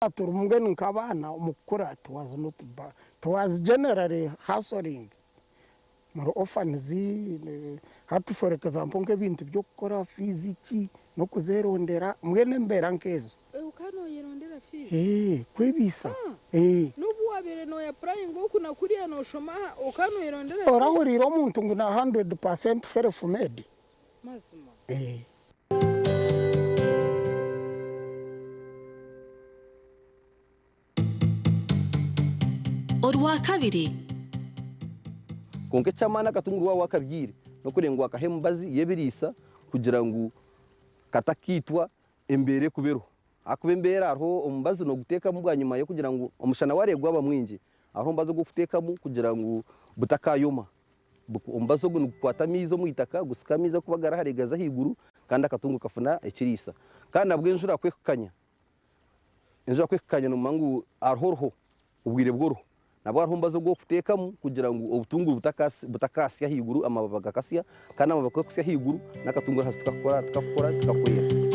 Turi mbwenu nk'abaana omu kukura it was not bad, it was generally hustling muri orphans, hati for example nk'ebintu by'okukora fees ki n'okuzerondera mbwenu embeera nk'ezo. Okaba noyerondera fees? Eeh kwebiisa eeh. N'obu wabaire noyapurayinga oku na kuriya noshoma aha okaba noyerondera fees? Orahuriire omuntu ngu na 100% self made? Mazima. Eeh. Orwakabiri. Kwonka eky'amaani akatunguru waaba waakabyaire n'okureeba ngu waakaha emibazi y'ebiriisa kugira ngu katakaitwa embeera ekuba eriho. Ahakuba embeera hariho omubazi nooguteekamu bwanyima y'okugira ngu omushana waareeba gwaba mwingi, hariho omubazi ogu orikuteekamu kugira ngu butakaayoma. Omubazi ogu nigukwata amaizi omu itaka, gusika amaizi ahakuba gari hare gaza ahaiguru kandi akatungo kafuna ekiriisa. Kandi nabwo enjura ku ekukanya, enjura ku ekukanya nomanya ngu hariho oruho, obwire bw'oruho. Nabwo hariho omubazi ogu orikuteekamu kugira ngu obutunguru butakasya ahaiguru, amababi gakasya kandi amababi ku garikusya ahaiguru n'akatunguru ahansi tikakukora, tikakukora, tikakwera.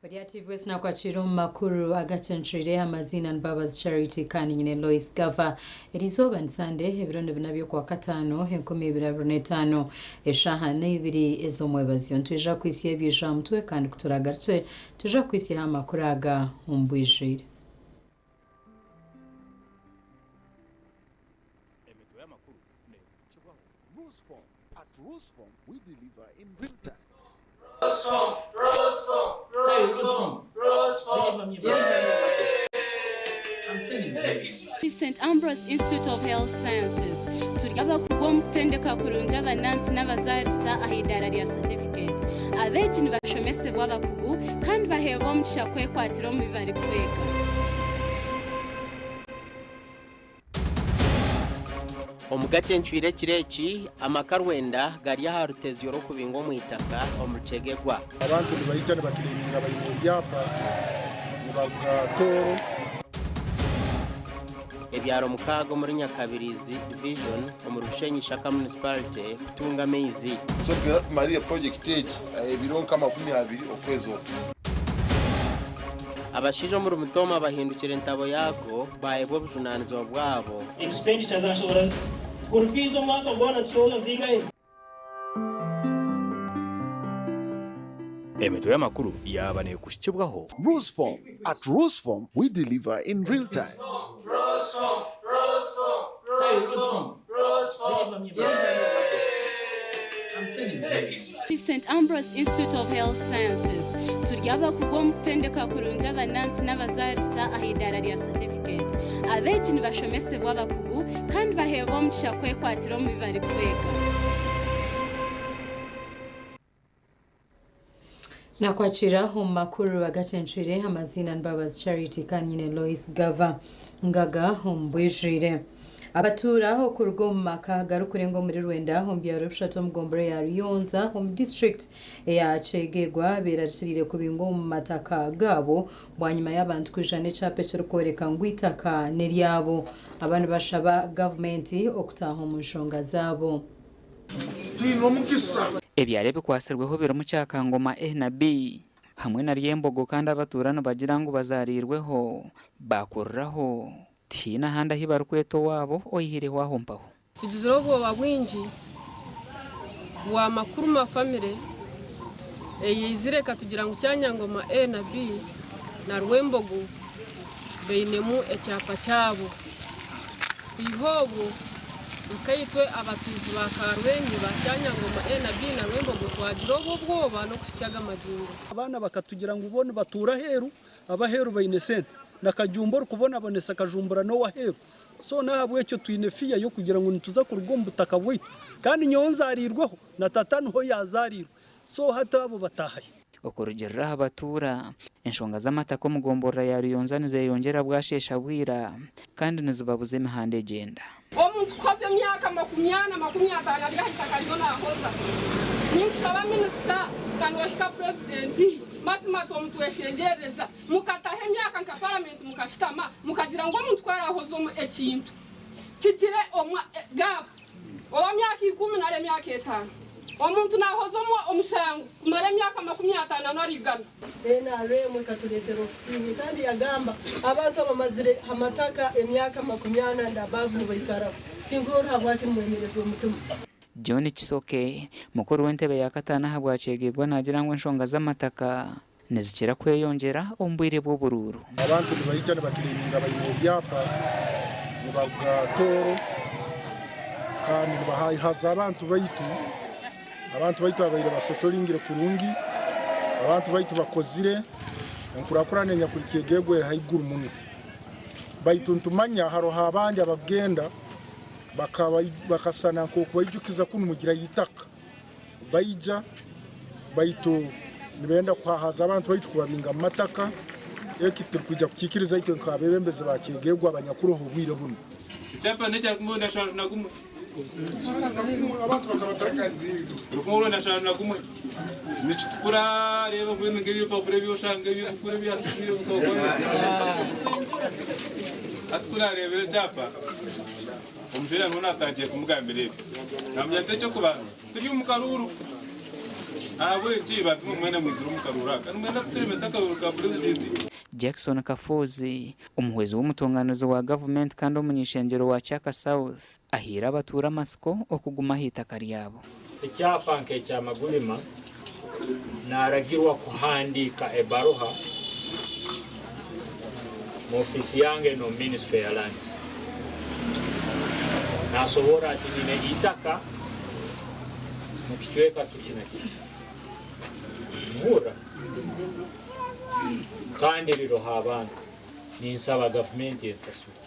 Ori TV West nakwakira omu makuru agacencwire amaziina ni Babazi Charity kandi nyine Lois Gava. Erizooba ni Sande ebiro ni bina by'okwakataano 2025 eshaaha n'eibiri ez'omwebazyo. Nitwija kuhitsya ebyija aha mutwe kandi kuturagarukye nitwija kuhitsyaho amakuru aga omu bwijwire. Emitwe y'amakuru neekuhikibwaho. Rusform, At Rusform, we deliver in real time. St Ambrose Institute of Health Sciences turi abakugu omu kutendeka kurungi abanansi n'abazaarisa aha idaara rya certificate. Abeegi nibashomesibwa abakugu kandi baheebwa omugisha kwekwatira omu bi barikwega. Omu gacencwire ekiro eki, amaka rwenda gari aha rutezyo rw'okubingwa omu itaka omu Rukyegegwa. Abantu nibaija nibakireeminga baine ebyapa nibaruga Tooro. Ebyaro mukaaga omuri Nyakabirizi Division omuri Bushenyi Ishaka Municipality kutunga amaizi. So nitwenda tumarire purojekiti egi ebiro nk'amakumi abiri okwezi oku. Abashaija omuri Mitooma bahindukire entabo yaago baayebwa obujunaanizibwa bwabo. Expenditure zashohora school fees omwaka gwona tushohoza zingahi? Emitwe y'amakuru yaaba neekuhikibwaho. Rusform, At Rusform, we deliver in real time. St Ambrose Institute of Health Sciences turi abakugu omu kutendeka kurungi abanansi n'abazaarisa aha idaara rya certificate. Abeegi nibashomesibwa abakugu kandi baheebwa omugisha kwekwatira omu bi barikwega. Nakwakira omu makuru agacencwire amaziina ni Mbabazi Charity kandi nyine Lois Gava Ngaga omu bwijwire. Abatuura okuruga omu maka garikurenga omuri Rwenda omu byaro bishatu omu gombora ya Ruyonza omu disiturikiti eya Kyegegwa beerarikiriire kubingwa omu mataka gaabo bwanyima y'abantu kwija n'ekyapa ekirikworeka ngu eitaka n'eryabo. Aba nibashaba gavumenti okutaaha omu nshonga zaabo. Twine omugisa. Ebyaro ebikwatsirweho birimu Kyakangoma A na B hamwe na Ryembogo kandi abatuura nibagira ngu bazaariirweho baakuriraho. Tihaine ahandi ahi barikweta owaabo oihireho aho mpaho. Tugizire obwoba bwingi bwa Makuruma family eyaizire ekatugira ngu Kyanyangoma A na B na Rwembogo bainemu ekyapa kyabo. Kwiha obwo nkaitwe abatuuzi ba Karwengi ba Kyanyangoma A na B na Rwembogo twagira obwo obwoba n'okuhitsya aga magingo. Abaana bakatugira ngu bo nibatuura aheeru, abaheeru baine sente. Na Kajumba orikubonabonesa akajumbura n'owaheeru. So n'ahabw'ekyo twine fear y'okugira ngu nituza kuruga omu butaka bwaitu. Kandi nyowe nzaariirweho, na tata niho yaazaariirwe. So hati abo bataahayo. Okurugiirira aha batuura, enshonga z'amataka omu gomborora ya Ruyonza nizeyongyera bwasheesha bwira kandi nizibabuza emihanda egyenda. Omuntu kuhoza emyaka 40, 50 ari aha itaka ariyo nahoza. Ninkushaba minisita kandi wahika purezidenti, mazima twomutweshengyerereza mukataho emyaka nka paramenti mukashutama mukagira ngu omuntu ku arahoze omu ekintu kigire omwa gap oba myaka 10 nari emyaka 5. Omuntu nahoza omu omushango kumara emyaka 50 nari 100. NRM ekatureetera obusinge kandi yagamba abantu abamazire ha mataka emyaka 40 and above nibaikaraho. Tinkurora habwaki nimwemereza omutima. John Kisoke, mukuru w'entebe ya kataano ahabwa Kyegegwa naagira ngu enshonga z'amataka nizikira kweyongyera omu bwire bw'oburuuru. Abantu nibaija nibaclaiminga baine ebyapa nibaruga Tooro kandi nibahahaza abantu baitu. Abantu baitu abaire basetolingire kurungi, abantu baitu bakozire enkurakurana enyakuri Kyegegwa eri haiguru muno. Baitu ntumanya haroho abandi abagenda bakasana nk'okubaijukiza kunu mugira itaka. Baija baitu nibenda kuhahaza abantu baitu kubabinga mu mataka. Eki turikwija kukiikiriza itwe nk'abebembezi ba Kyegegwa abanyakuroho obwire buno. Icyapa ni icya 171. 171. Nikitukura reba mbwenu nk'ebipapuro eby'oshanga eby'obufura ebyasisire obukoko. Hati ku naareebire ekyapa, omushaija niho naatangiye kumugambira ebyo. Namugira nti eky'okubanza turi omu karuuru. Ahabw'enki bantu mwe mwena mwizire omu karuuru aka? Nimwenda kuturemesa akaruuru ka purezidenti? Jackson Kafuuzi, omuhwezi w'omutunganizi wa gavumenti kandi omuny'ishengyero wa Kyaka South, ahaire abatuura amatsiko okuguma aha itaka ryabo. Ekyapa nk'ekya Magulima naaragirwa kuhandiika ebaruha mu ofiisi yange n'omu ministry ya lands. Naasoboora ati nyine eitaka mu kicweka kiti na kiti. Muhurra? Kandi riroho abantu. Ninsaba gavumenti ensasure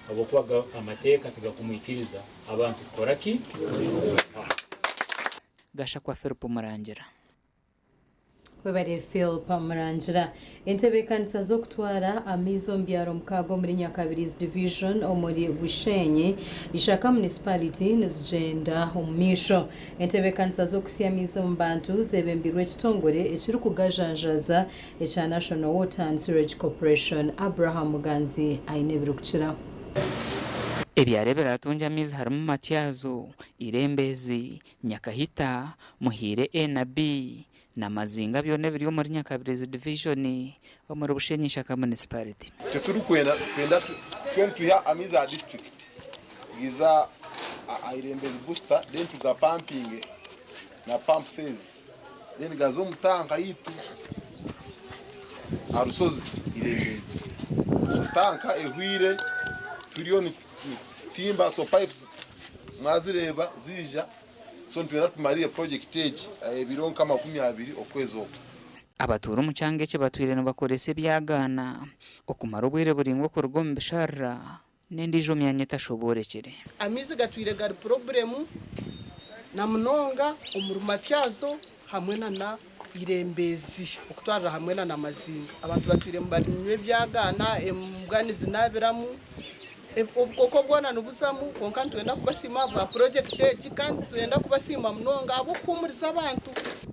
habwokuba amateeka tigakumwikiriza abantu kukora ki? Gashakwa Philip Murangira. Webare Philip Murangira. Entebeekanisa z'okutwara amaizi omu byaro 6 omuri Nyakabirizi Division omuri Bushenyi, Ishaka Municipality nizigyenda omu maisho. Entebeekanisa z'okuhitsya amaizi omu bantu zeebembirwe ekitongore ekirikugajanjaza ekya National Water and Sewerage Corporation. Abraham Muganzi aine ebirikukiraho. Ebyaro ebiraatungye amaizi harimu Matyazo, Irembezi, Nyakahita, Muhiire A na B na Mazinga byona ebiri omuri Nyakabirizi Division omuri Bushenyi Ishaka Municipality. Titurikwenda twenda twena twiha amaizi aha district giza aha Irembezi booster then tugapampinge na pumps ezi then gaze omu tanka yaitu aha rushozi Irembezi. So tanka ehwire turiyo nitutimba so pipes mwazireeba ziija. So nitwenda tumarire project egi ebiro nka 20 okwezi oku. Abatuura omu kyanga eki batwire nibakoresa ebyagaana okumara obwire buraingwa okuruga omu bisharara n'endiijo myanya etashoboorekire. Amaizi gatwire gari purobulemu na munonga omuri Matyazo hamwe na Irembezi okutwarira hamwe na Mazinga. Abantu batwire nibanywa ebyagaana, embwa nizinabiramu, Obukoko bwona nibuzamu, kwonka nitwenda kubasiima ahabwa purojekiti egi kandi nitwenda kubasiima munonga ahabw'okuhuumuriza abantu.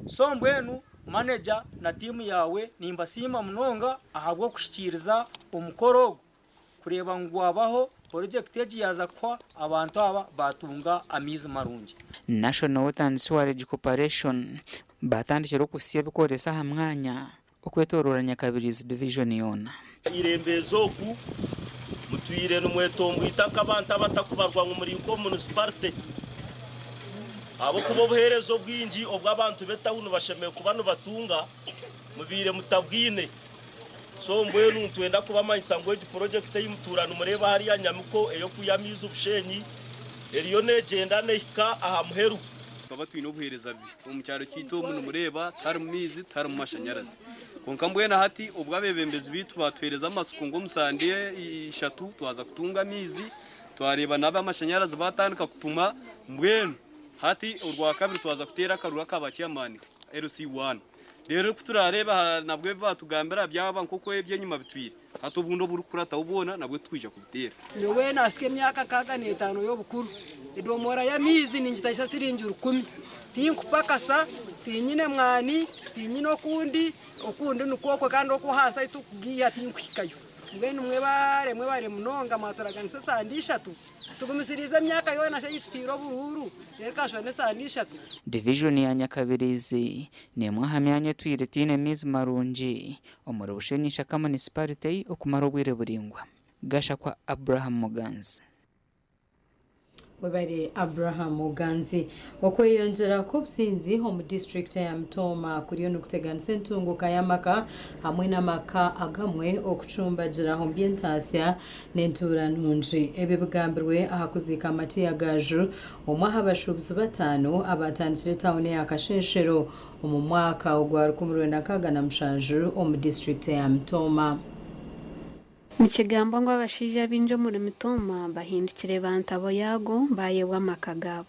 So mbwenu maneja na tiimu yaawe nimbasiima munonga ahabw'okuhikiiriza omukoro ogu kureeba ngu gwabaho, purojekiti egi yaaza kuhwa abantu aba baatunga amaizi marungi. National Water and Sewerage Corporation baatandikire okusya ebikoreso aha mwanya okwetoroora Nyakabirizi Division yoona. Irembeezi oku mutwire nimwetomboita nk'abantu abatakubarwa ngu muri nk'omu munisiparite ahabw'okuba obuheereza obwingi obu abantu b'etawuni bashemereire kuba nibatunga mubaire mutabwine. So mbwenu nitwenda kubamanyisa ngu egi purojekiti ei mutuura nimureeba hariya Nyamiko ey'okwiha amaizi Bushenyi eriyo neegyenda nehika aha muheru. Tukaba twine obuheereza bubi omu kyaro kyaitu omu nimureeba tiharimu maizi tiharimu mashanyarazi. Kwonka mbwenu hati obu abeebembezi baitu baatuheereza amatsiko ngu omu sande ishatu twaza kutunga amaizi, twareeba n'ab'amashanyarazi baatandika kupima, mbwenu hati Orwakabiri twaza kuteera akaruru aka ba chairman LC1. Reero ku turaareebe aha nabwo ebi baatugambira byaba nk'oku eby'enyima bitwire, hati obundi oburikukurataho bwona nabwo titwija kubuteera. Nyowe naasika emyaka 65 y'obukuru, edomoora y'amaizi ningitahisa siringi rukumi. Tinkupakasa, tinyine mwani, tinyine okundi, okundi nikwo okwe kandi okw'ahansi ahu turikugiiha tinkuhikayo. Mbwenu mwebare, mwebare munonga mwaturaganisa esande ishatu, tugumisiriize emyaka yoona shi ei tutaire oburuuru, reero ekashusha n'esande ishatu. Divijoni ya Nyakabirizi n'emwe aha myanya etwire etaine maizi marungi omuri Bushenyi Ishaka Munisiparite okumara obwire buraingwa. Gashakwa Abraham Muganzi. Webare Abraham Muganzi. Okweyongyera kw'obusinzi omu disiturikiti eya Mitooma kuriyo nikuteganisa entunguka y'amaka hamwe n'amaka agamwe okucumbagira omu by'entaasya n'entuura nungi. Ebi bigambirwe aha kuziika Matia Gaju, omwe aha bashuubuzi bataano abaatandikire etauni eya Kashenshero omu mwaka ogwa 1967 omu disiturikiti eya Mitooma. Nikigambwa ngu abashaija abaingi omuri Mitooma bahindukire ba ntabo yaago baayebwa amaka gaabo.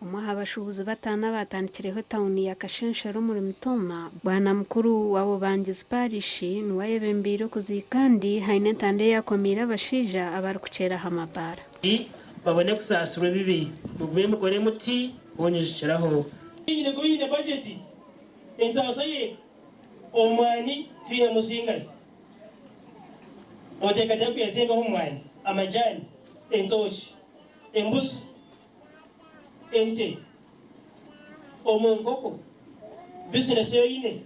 Omwe aha bashuubuzi bataano abaatandikireho etauni ya Kashenshero omuri Mitooma, Bwana Mukuru wa Bubangizi Parish niwe ayebembeire okuziika kandi haine entanda ei akomiire abashaija abarikukyera aha mabaara. Babone kusaasirwa ebibi. Mugume mukore muti kuunyijukiraho. Nyine kuba nyine bajeti, entaasa y'eka, omwani twihemu zingahi? Noteekateeka kwiha zingahi omu mwani? Amajaani, entookye, embuzi, ente, omu nkoko, bizinesi ei oine,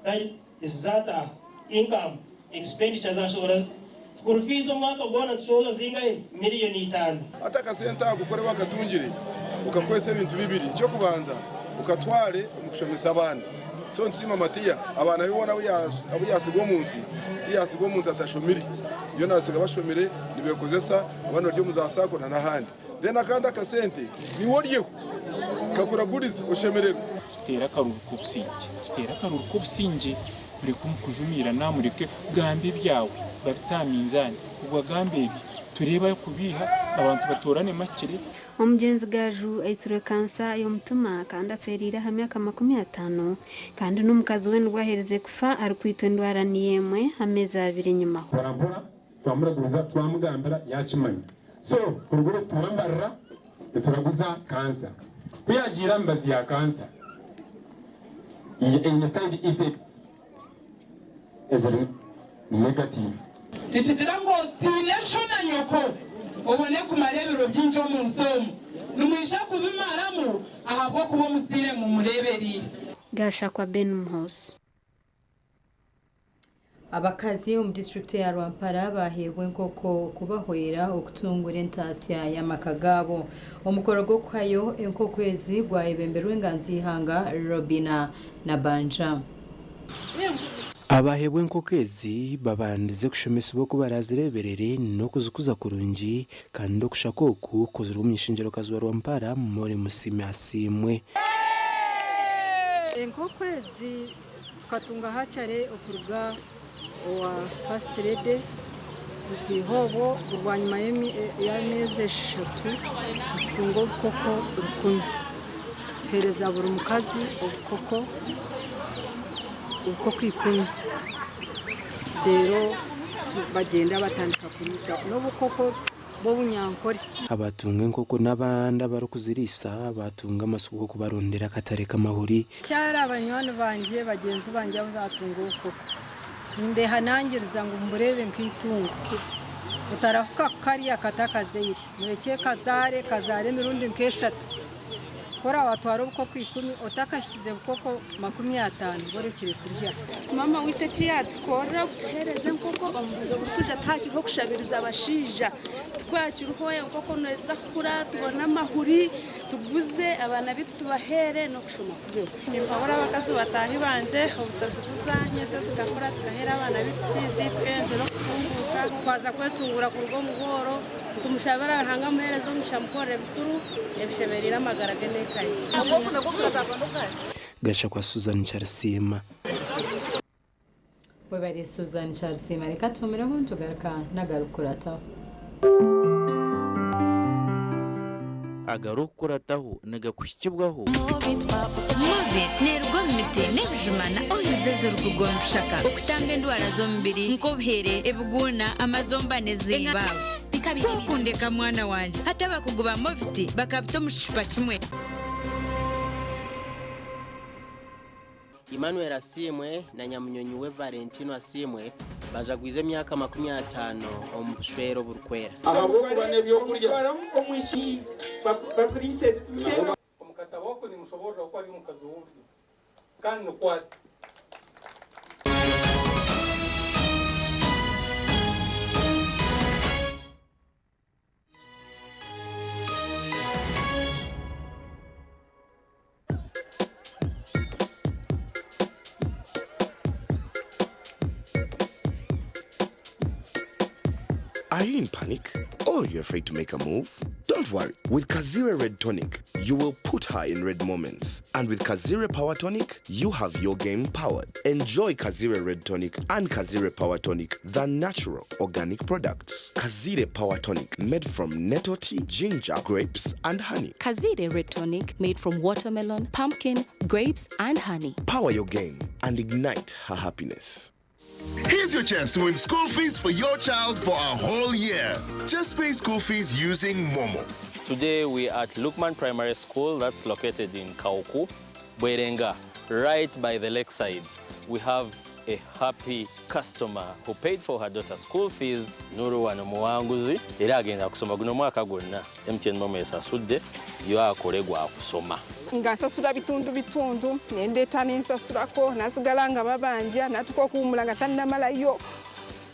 kare ezi zaataaha, income, expenditure zashohora zita? School fees omwaka gwona nitushohoza zingahi? Miriyoni itaano. Hati akasente ako ku oriba wakatungire, okakozesa ebintu bibiri. Eky'okubanza, okatware omu kushomesa abaana. So nitusiima Matiya, abaana be boona abu yaatsiga omu nsi, tiyaatsiga omuntu atashomire. Boona yaatsiga bashomire, nibeekozesa, abandi bari omu za saako n'ahandi. Then akandi akasente, niiwe oryeho, kakuragurize, oshemererwe. Tuteere akaruru k'obusingye. Tuteere akaruru k'obusingye, mureke omu kujumiirana, mureke kugamba ebyawe, babite aha minzaani. Obwo agamba ebye, tureebe ahu kubiiha, abantu batoorane makire. Omugyenzi Gaju aitsirwe kansa y'omutima kandi afeereire aha myaka 50 kandi n'omukazi we nibwo aherize kufa arikwitwa endwara niyo emwe ameezi abiri enyimaho. Mpora mpora twamuraguza twamugambira yakimanya. So kuruga obwo tutuura mbarira nituraguza kansa. Ku yagiire aha mibazi ya kansa eine side effects eziri negative. Nikigira ngu otiine sho na nyoko, obone kumara ebiro bingi omu nsi omu. Nimwija kubimaramu ahabw'okuba omuzaire mumureebereire. Gashakwa Ben Muhoozi. Abakazi omu disiturikiti eya Rwampara baheebwa enkoko kubahwera okutungura entaasya y'amaka gaabo. Omukoro gw'okuhayo enkoko ezi gwayebemberwa enganzi y'eihanga Robinah Nabbanja. Abaheebwa enkoko ezi babandize kushomesibwa oku barazireeberere n'okuzikuza kurungi kandi okushaka oku kukozirwe omuny'eishengyerokazi wa Rwampara, Molly Musiime Asiimwe. Enkoko ezi tukatunga hakyare okuruga owa First Lady okwiha obwo buri bwanyima y'ameezi 3 nitutunga obukoko 1,000. Tuheereza buri mukazi obukoko obukoko ikumi reero bagyenda batandika kuriisa n'obukoko bw'obunyankore. Abatunga enkoko n'abandi abarikuziriisa baatunga amatsiko g'okubarondera akatare k'amahuri. Kyara banywani bangye bagyenzi bangye abu baatunga obukoko nimbehanangiriza ngu mubureebe nk'eitungo. Otarahuka kukarya katakazaire, murekye kazaare, kazaare emirundi nk'eshatu. Ku orabatwara obukoko ikumi otakahikize bukoko 50 borekire kurya. Maama waitu eki yaatukorera kutuheereza enkoko omu bwire oburikwija tihakiriho kushabiriza abashaija. Tikwakiriho enkoko neeza kukura tubone amahuri tuguze abaana baitu tubaheere n'okushoma kubeho. Nimpabura abakazi bataahi bangye obutaziguza nyentsya zikakura tukaheera abaana baitu fiizi tukeyongyera okutunguuka. Twaza kwetunguura kuruga omu bworo, nitumushabira Ruhanga amuheereze omugisha amukorere bikuru ebishemereire amagara ge n'eka ye. Gashakwa Susan Kyarisiima. Webare Susan Kyarisiima reka tuhumireho nitugaruka n'agarikukurataho. Agarikukurataho nigakuhikibwaho. Movit neeruga omu miti n'ebijuma na oils ezirikuruga omu bishaka okutamba endwara z'omubiri nk'obuhere, ebiguuna, amazomba n'eziiba. Ku okundeka mwana wangye, hati abakugu ba Movit bakabita omu kicupa kimwe. Emmanuel Asiimwe na nyamunyonyi we Valentino Asiimwe bajagwize emyaka 50 omu bushwere oburikwera. Ahabw'okuba n'ebyokurya. Omu katabo ako nimushoboorora ku ari omukazi w'oburyo, kandi nikwo ari. Are you in panic? Or you're afraid to make a move? Don't worry. With Kazire Red Tonic, you will put her in red moments. And with Kazire Power Tonic, you have your game powered. Enjoy Kazire Red Tonic and Kazire Power Tonic, the natural organic products. Kazire Power Tonic, made from nettle tea, ginger, grapes, and honey. Kazire Red Tonic made from watermelon, pumpkin, grapes, and honey. Power your game and ignite her happiness. Here's your chance to win school fees for your child for a whole year. Just pay school fees using Momo. Today we are at Lukman Primary School that's located in Kauku, Bwerenga, right by the lakeside. We have a happy customer who paid for her daughter's school fees. Nuru wano muwanguzi era agenda kusoma guno mwaka gwonna. MTN Momo esasudde yo akole gwa kusoma. Nga nsasula bitundu bitundu nendeeta nensasulako nasigala nga babanja natuka okuwumula nga tannamalayo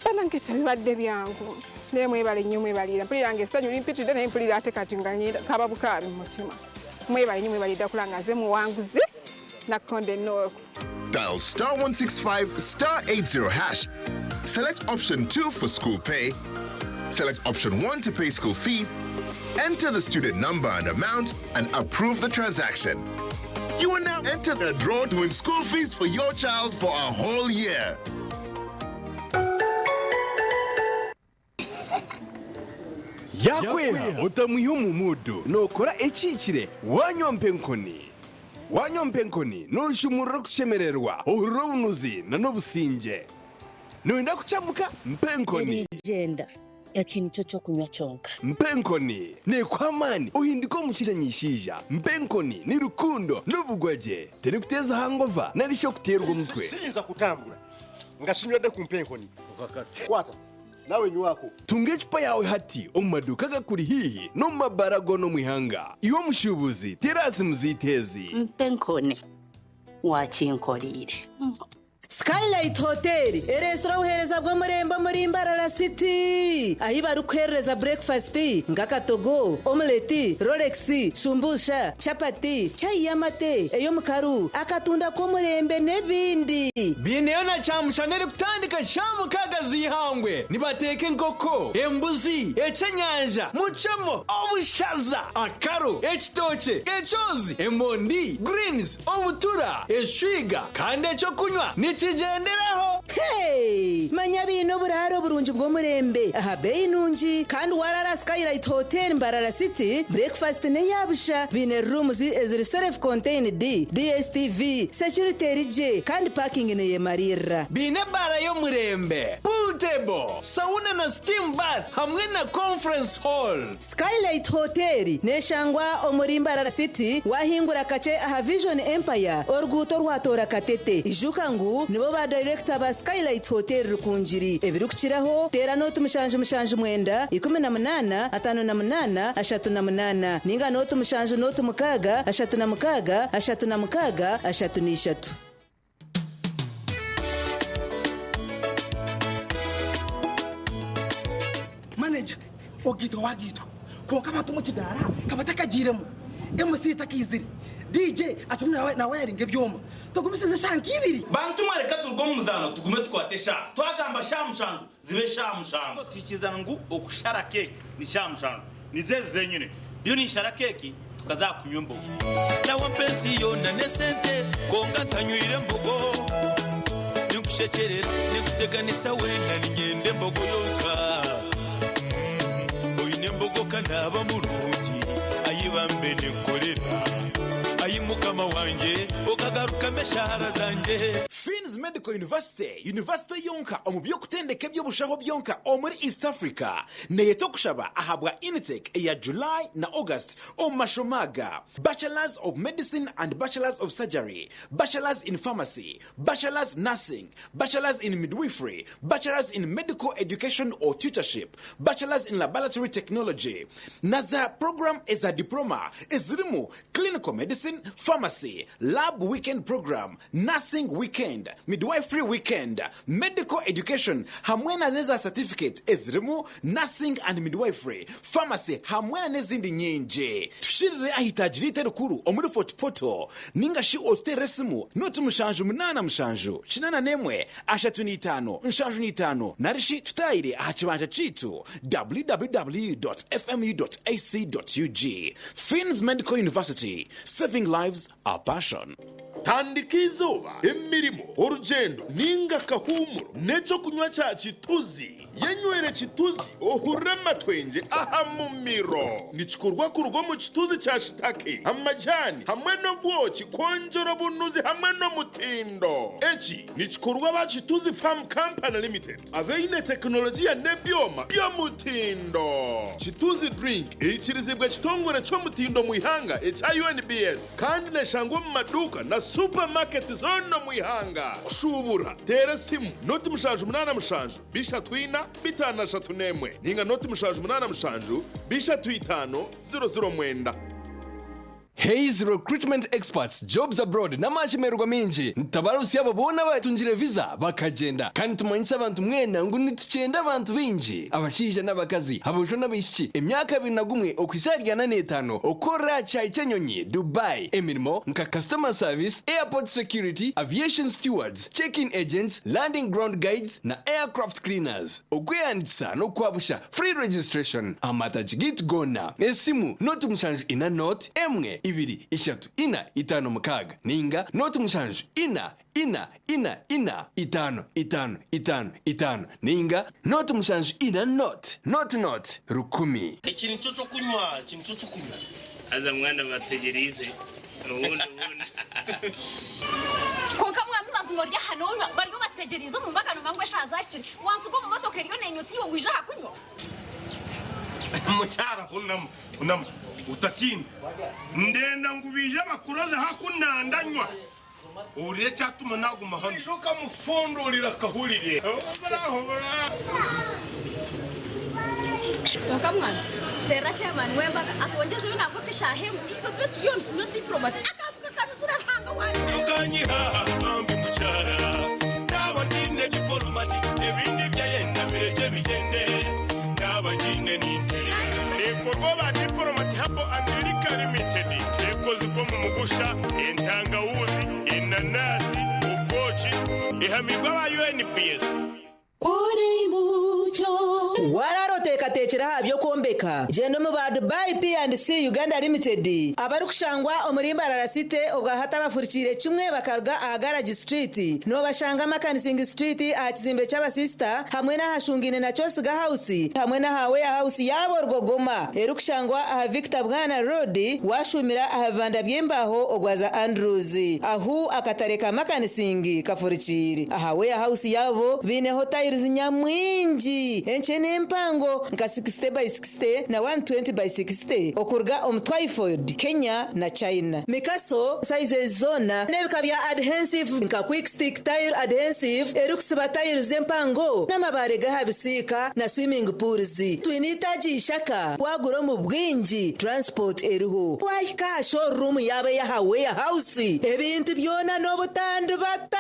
banange tebibadde byangu naye mwebale nnyo mwebalira mpulira nga essanyu limpitidde naye mpulira ate kati nga kaba bukaabi mu mutima mwebale nnyo mwebalidde kula nga nze muwanguzi nakonde North. Dial star 165 star 80 hash. Select option 2 for school pay. Select option 1 to pay school fees. Enter the student number and amount and approve the transaction. You are now enter the draw to win school fees for your child for a whole year. Yakweha otamwiha omu mudu nokora ekihikire wanywa mpenkoni wanywa mpenkoni noshumurira okushemererwa ohurira obunuzi na n'obusingye noyenda kucamuka mpenkoni. Genda eki nikyo ky'okunywa kyonka. Mpenkoni nekuha amaani ohindika omushaija nyishaija mpenkoni ni rukundo n'obugwagye terikuteeza hangova nari shi okuteerwa omutwe. Siyinza kutambura nga sinywedde ku mpenkoni. Okakasa. Kwata nawe nywako. Tunga ecupa yawe hati omu maduuka agakuri haihi n'omu mabaara goona omu ihanga. Iwe omushuubuzi terasi muziiteezi. Mpenkoni wakinkoreire. Skylight Hotel ereetsire obuheereza bw'omurembe omuri Mbarara City ahi barikuheereza breakfast nk'akatogo, omelette, rolex, shumbusha, chapati, chai y'amate, ey'omukaru, akatunda k'omurembe n'ebindi. Biineyo na kyamushana erikutandika shaaha mukaaga z'eihangwe. Nibateeka enkoko, embuzi, ekyenyanja, mucemo, obushaza, akaro, ekitookye, ekyozi, emondi, greens, obutura, eshwiga kandi ekyokunywa nikigyenderaho. Hey! Manya biine oburaaro oburungi bw'omurembe aha beeyi nungi kandi warara Skylight Hotel Mbarara City breakfast n'eyabusha biine rooms eziri self contained DSTV security eri gye kandi parking neyemarira. Biine ebaara y'omurembe, pool table, sauna na steam bath hamwe na conference hall. Skylight Hotel neshangwa omuri Mbarara City wahingura kakye aha Vision Empire oruguuto rwatoora Katete. Ijuka ngu nibo ba director ba Skylight Hotel Rukungiri. Ebirikukiraho teera nooti 779 18 58 38 ninga nooti 7 nooti 6 36 36 33. Manager, ogiitwa wagiitwa kwonka abantu omu kidaara kabatakagiiremu, MC takaizire, DJ akirimu nawayaringa ebyoma. Tugumisirize eshaaha nk'ibiri. Bantu mwe reka turuge omu muzaano tugume tukwate eshaaha. Twagamba shaaha mushanju zibe shaaha mushanju. Twikiriza ngu okushara keeki ni shaaha mushanju. Nizo ezi zenyine. Ndiyo ninshara keeki tukaza aha kunywa embogo. Nawe ensi yoona n'esente kwonka ntanywire embogo. Ninkushekyerera ninkuteganisa weena niinyenda embogo yonka. Oine embogo ka naaba murungi ayi bambe ninkukorera. Ayi Mukama wangye okagarukamu eshaara zangye. Finn's Medical University, yunivasite yonka omu by'okutendeka eby'obushaho byonka omuri East Africa, neyeta okushaba ahabwa intake eya July na August omu mashomo aga, Bachelors of Medicine and Bachelors of Surgery, Bachelors in Pharmacy, Bachelors Nursing, Bachelors in Midwifery, Bachelors in Medical Education or Tutorship, Bachelors in Laboratory Technology, na za puroguraamu eza Diploma ezirimu Clinical Medicine, Pharmacy, Lab Weekend Program, Nursing Weekend, Midwifery Weekend, Medical Education hamwe na n'eza satifiketi ezirimu Nursing and Midwifery, Pharmacy hamwe na n'ezindi nyingi. Tushirire aha itaagi ryaitu erikuru omuri Fort Portal ninga shi otuteerere esimu noti 7 7 81 35 75 nari shi tutaayire aha kibanja kyaitu www.fmu.ac.ug. Finn's Medical University, saving lives, our passion. Tandika eizooba, emirimo, orugyendo ninga akahuumuro n'ekyokunywa kya Kituzi. Yenywere Kituzi ohurire amatwengye aha mumiro. Nikikorwa kuruga omu kituzi kya shitake, amajani hamwe n'obwoki kwongyera obunuzi hamwe n'omutindo. Eki nikikorwa aba Kituzi Farm Company Limited abaine tekinologiya n'ebyoma by'omutindo. Kituzi Drink eikirizibwa ekitongore ky'omutindo omu ihanga ekya UNBS kandi neshangwa omu maduuka na supamaketi zoona omu ihanga. Kushuubura, teera esimu noti 787 34 531 ninga noti 787 35 00 9. Hays Recruitment Experts, Jobs Abroad n'amashemererwa maingi nitutabarutsya abo boona abatungire visa bakagyenda. Kandi nitumanyisa abantu mwena ngu nitukyenda abantu baingi, abashaija n'abakazi, aboojo n'abaishiki, emyaka 21 okuhitsya ahari 45 okukorera aha kishaayi ky'enyonyi Dubai emirimo nka Customer Service, Airport Security, Aviation Stewards, Check-in Agents, Landing Ground Guides na Aircraft Cleaners. Okwehandiikisa n'okwabusha, free registration, aha matagi gaitu goona. Esimu, 0 7 4 0 1 2 3 4 5 6 ninga 0 7 4 4 4 4 5 5 5 5 ninga 0 7 4 0 0 0 1000. Eki nikyo ky'okunywa, eki nikyo ky'okunywa. Haza mwana bategyereize obundi obundi. Kwonka mwami mazima ori aha nonywa bariyo bategyereize omu mbaga nomanya ngu eshaaha zahikire wansiga omu motoka eriyo nenywa iwe ngu ija aha kunywa. Mukyara hunama, hunama, otatiina. Ndenda ngu baije bakuroze haku nandanywa. Ohurire ekyatuma naguma hanu. Oija okamufundurira akahurire. Hubura, hubura. Kwonka mwana teera chairman w'embaga atwongyezeyo nangwa nk'eshaaha emwe itwe tube turiyo nitunywa diplomat akantu kakanuzire Ruhanga wangye. Okanyiha bambi mukyara naaba ngiine dipolomati ebindi byayenda birekye bigyende naaba ngiine ninterera. Neekorwa aba Diplomat Herbal and Liquor Limited ekozirwe omu mugusha, entangawuzi, enanasi, obwoki, ehamibwe aba UNBS. Wararoteeka Oteekateekire aha by'okwombeka? Gyenda omu ba Dubai P&C Uganda Limited abarikushangwa omuri Mbarara City obwahati abafurikiire kimwe bakaruga aha Garage Street. Noobashanga Makanising Street aha kizimbe ky'abasisita hamwe n'ahashungaine na Kyosiga House hamwe n'aha Warehouse yaabo Rwogoma erikushangwa aha Victor Bwana Road waashuumira aha bibanda by'embaaho ogwaza Andrews ahu akatare ka Makanising kafurikiire. Aha Warehouse yaabo baineho tiles nyamwingi enkye n'empango nka 60 by 60 na 120 by 60 okuruga omu Twyford, Kenya na China. Mikaso sizes zoona n'ebika bya adhensive nka Quick Stick Tile Adhensive erikusiba tiles empango n'amabaare g'aha bisiika na swimming pools. Twine eitaagi Ishaka waagura omu bwingi transport eriho. Waahika aha showroom yaabo ey'aha Warehouse ebintu byona n'obutandibata.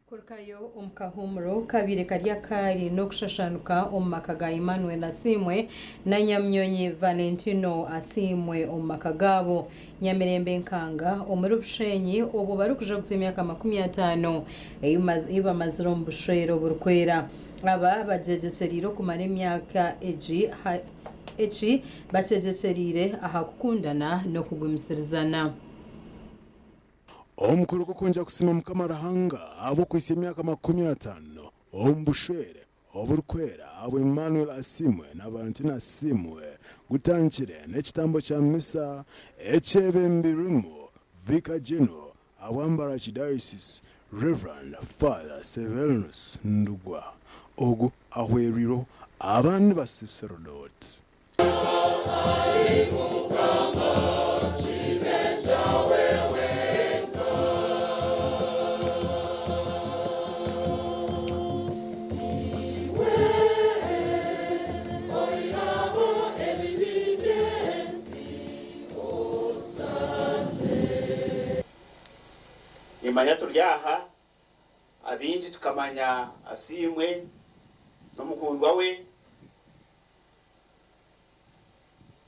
Kurukayo omu kahuumuro kabaire kari akaari n'okushashanuka omu maka ga Emmanuel Asiimwe na Nyamunyonyi Valentino Asiimwe omu maka gaabo Nyamirembe Nkanga omuri Bushenyi obwo barikujaguza emyaka 50 ei bamazire omu bushwere oburikwera. Aba bagyegyekyereire okumara emyaka egi eki bakyegyekyereire aha kukundana n'okugumisirizaana. Omukoro gw'okwongera kusiima Mukama Ruhanga ahabw'okuhitsya emyaka 50 omu bushwere oburikwera ahabwa Emmanuel Asiimwe na Valentina Asiimwe gutandikire n'ekitambo kya misa ekyebembirwemu Vicar General ahabwa Mbarara Archdiocese Rev. Father Severinus Ndugwa. Ogu ahwerwirweho abandi basaserodoti. Nimanya turi aha abaingi tukamanya Asiimwe n'omukundwa we,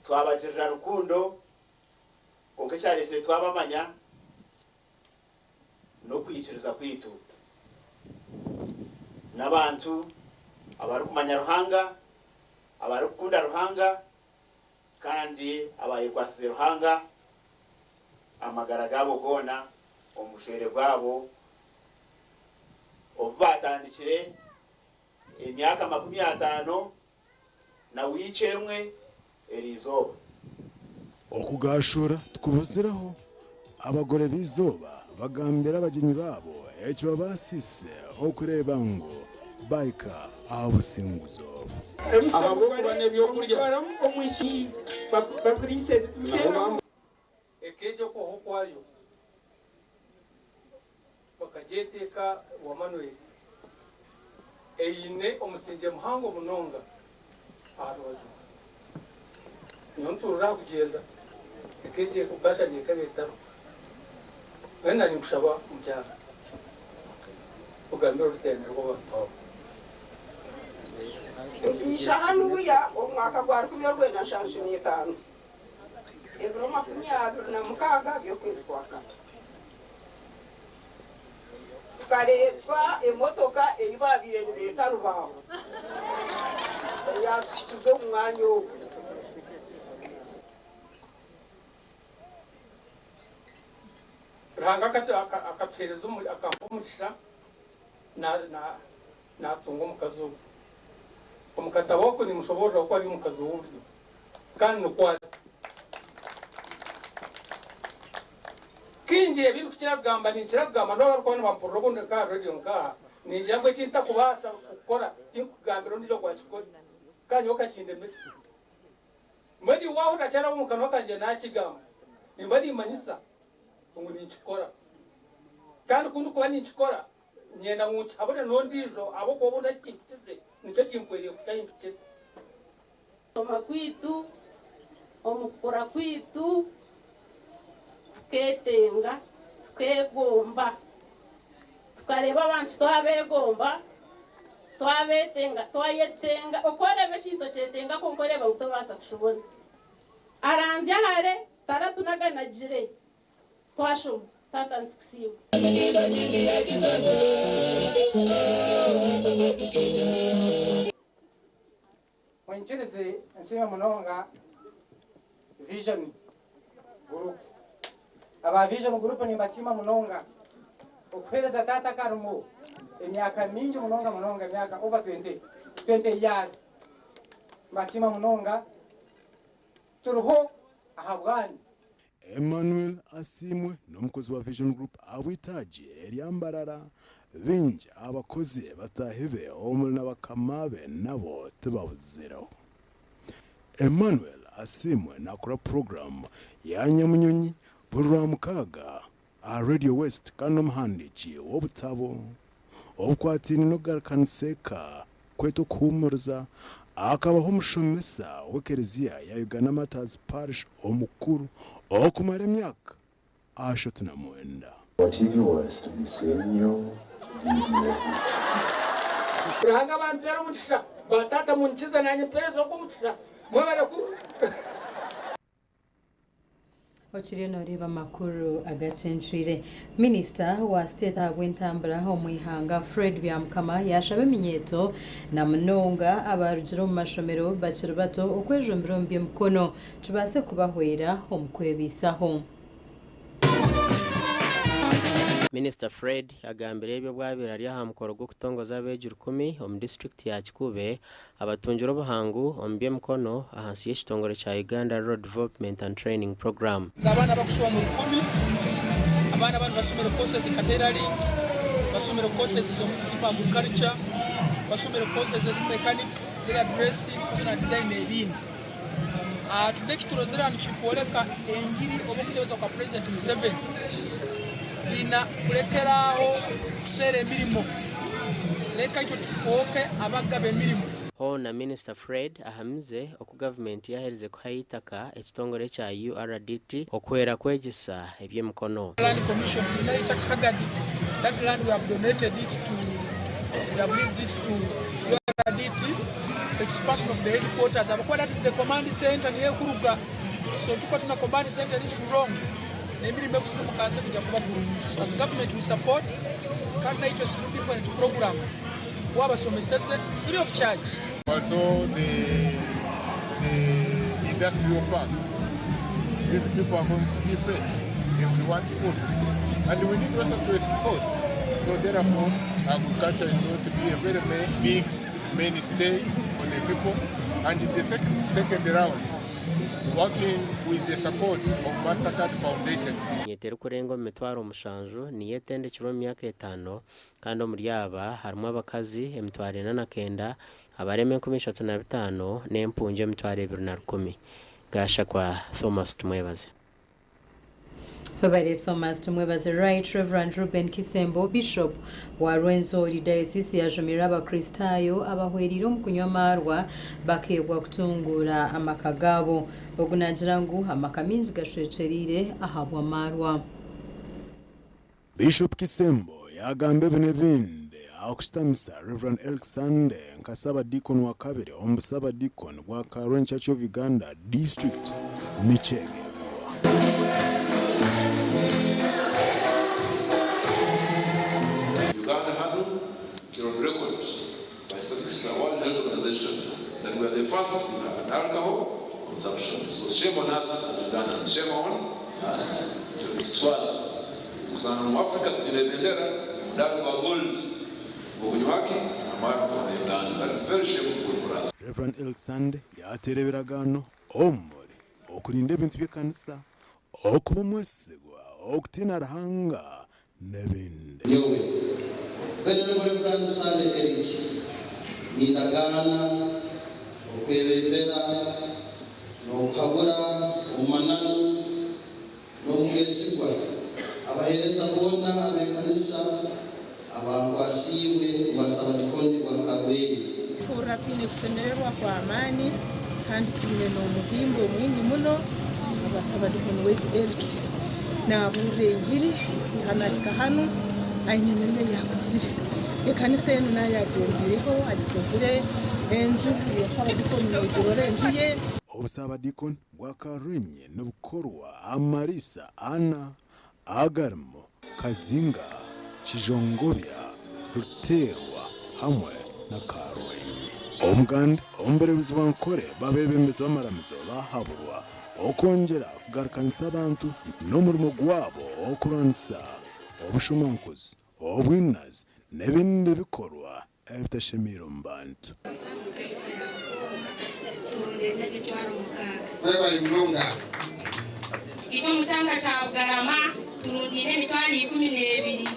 twabagirira rukundo, kwonka ekyareetsire twabamanya n'okwikiriza kwaitu. N'abantu abarikumanya Ruhanga, abarikukunda Ruhanga, kandi abaayekwatsize Ruhanga amagara gaabo goona omu bushwere bwabo obu baatandikire emyaka 50 na wiiki emwe eriizooba. Okugaashuura tikubuzireho. Abagore b'eizooba bagambira abagyenyi baabo ekibabaasiise okureeba ngu baahika aha businguzi obu. Ahabw'okuba n'eby'okurya. Eka egyo okubaho kwayo bakagyeta eka wa Manuel eine omusingye muhango munonga aha rubaju. Nyowe ntuurira aha kugyenda eka egyo bwashangye ekaba etariho. Mbwenu na ninkushaba mukyara ogambire oruteerane rw'abantu aba. Nkaija hanuya omu mwaka gwa 1975, ebiro 26 by'okwezi kwa kana. Tukareetwa emotoka ei baabaire nibeeta Rubaaho eyaatuhikize omu mwanya ogu. Ruhanga akatuheereza akampa omugisha naatunga omukazi ogu. Omu katabo ako nimushoboorora oku ari omukazi w'oburyo kandi nikwo ari. Kaingi ebi ndikukira kugamba ninkira kugamba n'obu barikuba nibampurira obundi nk'aha reediyo nk'aha, ningira ngu eki ntakubaasa kukora tinkukugambira ondiijo ngu akikore kandi nyowe kakindemire. Mbwenu iwe waahurira kyaraba omu kanwa kangye naakigamba, nimba nimmanyisa ngu ninkikora. Kandi ku ndikuba ninkikora, nyenda ngu nkihabure n'ondiijo ahabw'okuba obundi ahi kimpikize nikyo kimpwereire kuhika ahi mpikire. Omu kwaitu, omu kukura kwaitu, tukeetenga, tukeegomba, tukareeba abantu twabeegomba, twabeetenga, twayetenga. Oku oreeba ekintu okyetenga kwonka oreeba ngu tobaasa kukibona. Aranzya hare, taratunaganagire, twashoma. Taata nitukusiima. Munyikirize nsiime munonga Vision Group. Aba Vision Group nimbasiima munonga okuheereza taata akarimo emyaka mingi munonga munonga emyaka over 20, 20 years. Mbasiima munonga turiho ahabwanyu. Emmanuel Asiimwe n'omukozi wa Vision Group ahabw'eitaagi erya Mbarara. Baingi aha bakozi bataahi be omuri na bakama be nabo tibabuzireho. Emmanuel Asiimwe naakora puroguraamu ya Nyamunyonyi buri Rwamukaaga aha Radio West kandi n'omuhandiiki w'obutabo obukwataine n'okugarukanisa eka kweta okuhuumuriza. Akabaho omushomesa w'ekereziya ya Uganda Martyrs Parish omukuru okumara emyaka 39. TV West Bisenyo Gideon. Ruhanga bampeere omugisha, ba taata munkize nanye mpereze ogwo omugisha. Mwebare ku. Okiriyo noreeba amakuru agacencwire. Minisita wa state ahabw'entambura omu ihanga Fred Byamukama yashaba eminyeeto na munonga abarugire omu mashomero bakiri bato okwejumbira omu by'emikono kibaase kubahwera omu kwebaisaho. Minisita Fred agambire ebi obu abaire ari aha mukoro gw'okutongoza abeegi rukumi omu disiturikiti ya Kikuube abatungire obuhangu omu by'emikono ahansi y'ekitongore kya Uganda Rural Development and Training Programme. Abaana abakushoba omu rukumi, abaana abandi bashomire courses nka tailoring, bashomire courses ez'omu agriculture, bashomire courses ezi mechanics, hairdressing, fashion and design n'ebindi. Today ekiturozire hanu kikworeka engiri oba okutebeza kwa President Museveni twina kulekeraaho kuseera emirimo leka itwe tufooke abagaba emirimo. Hoona Minisita Fred ahamize oku gavumenti yaherize kuhayo eitaka ekitongore ekya URDT okuhwera kwegyesa eby'emikono. Land Commission twine eitaka Kagadi, that land we have donated it to, we have leased it to URDT, expansion of the headquarters ahabw'okuba that is the command centre niyo ekuruga so tukuba twine command centre eri strong n'emirimo ekusirimuka ahansi ekuja kuba kurungi so as government we support kandi naitwe through different programs wabashomeseze free of charge. Also the, the industrial park. These people are going to be fed. They will want food. And we need also to export. So therefore, agriculture is going to be a very big mainstay for the people. And in the second, second round, working with the support of MasterCard Foundation. Eminyeeto erikurenga omu 700 niyo etendekirwe omu myaka etaano kandi omuri aba harimu abakazi 409, abarema 35,000 n'empungi 21,000. Gashakwa Thomas Tumwebaze. Webale Thomas Tumwebaze. Right Reverend Reuben Kisembo, Bishop wa Rwenzori Diocese yajumirira Abakristaayo abahwereire omu kunywa amaarwa bakeebwa kutunguura amaka gaabo. Ogu naagira ngu amaka maingi gashwekyereire ahabw'amaarwa. Bishop Kisembo yaagamba ebi n'ebindi aha kushutamisa Rev. Eric Sande nka Saabadiikoni wa kabiri omu Busaabadiikoni bwa Kaarwen Church of Uganda District Mikyegegwa. Uganda hanu kiri on record by statistics na World Health Organization that we are the first in alcohol consumption. So shame on us as Ugandans. Shame on us. Tukitwaza. Kusana mu Africa tugire bendera mudali gwa gold okunywa ki amarwa mu Uganda. That is very shameful for us. Rev. Eric Sande yaateera ebiragaano omuri okurinda ebintu by'ekanisa, okuba omwesigwa, okutiina Ruhanga n'ebindi. Nyowe, Venerable Reverend Sunday Eric, nindagaana okwebembera n'okuhabura omu mananu n'omu bwesigwa abaheereza boona ab'ekanisa abankwasiibwe obwa Sabadikoni bwa Karweri. Tuhurra twine kusemererwa kw'amaani kandi twine n'omuhimbo mwingi muno habwa Sabadikoni waitu Eric. Naaburra engiri kwiha naahika hanu aine emirimo ei akozire. Ekanisa enu nayo agyongiireho agikozire, enju ya Sabadikoni noogirora enju ye. Obusaabadiikoni bwa Karenyi nibukorwa amariisa ana Agarimu Kazinga, Kijongobya, Ruteerwa hamwe na Kaarwenyi. Omuganda omubureebuzi bwa Nkore b'abeebembezi b'amaramizo baahaburwa okwongyera kugarukanisa abantu n'omurimo gwabo okurwanisa obushomankuzi, obwinazi n'ebindi bikorwa ebitashemeire omu bantu. Mwebare munonga. Itwe omu kyanga kya Bugarama turundiine emitwaro 12.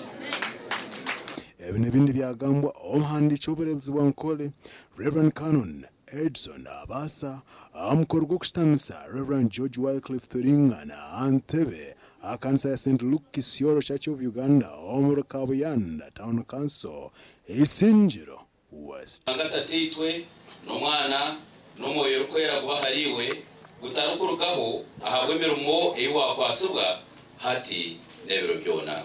Ebi n'ebindi byagambwa omuhandiiki w'obureebuzi bwa Nkore, Rev. Canon Edson Abaasa aha mukoro gw'okushutamisa Rev. George Wycliffe Turingana aha ntebe aha kanisa ya St. Luke Isiolo Church of Uganda omuri Kabuyanda Town Council, Isingiro West. Ruhanga Tataitwe, n'Omwana, n'Omwoyo Orikwera guba ahariiwe, gutarikurugaho ahabw'emirimo ei waakwatsibwa hati n'ebiro byona.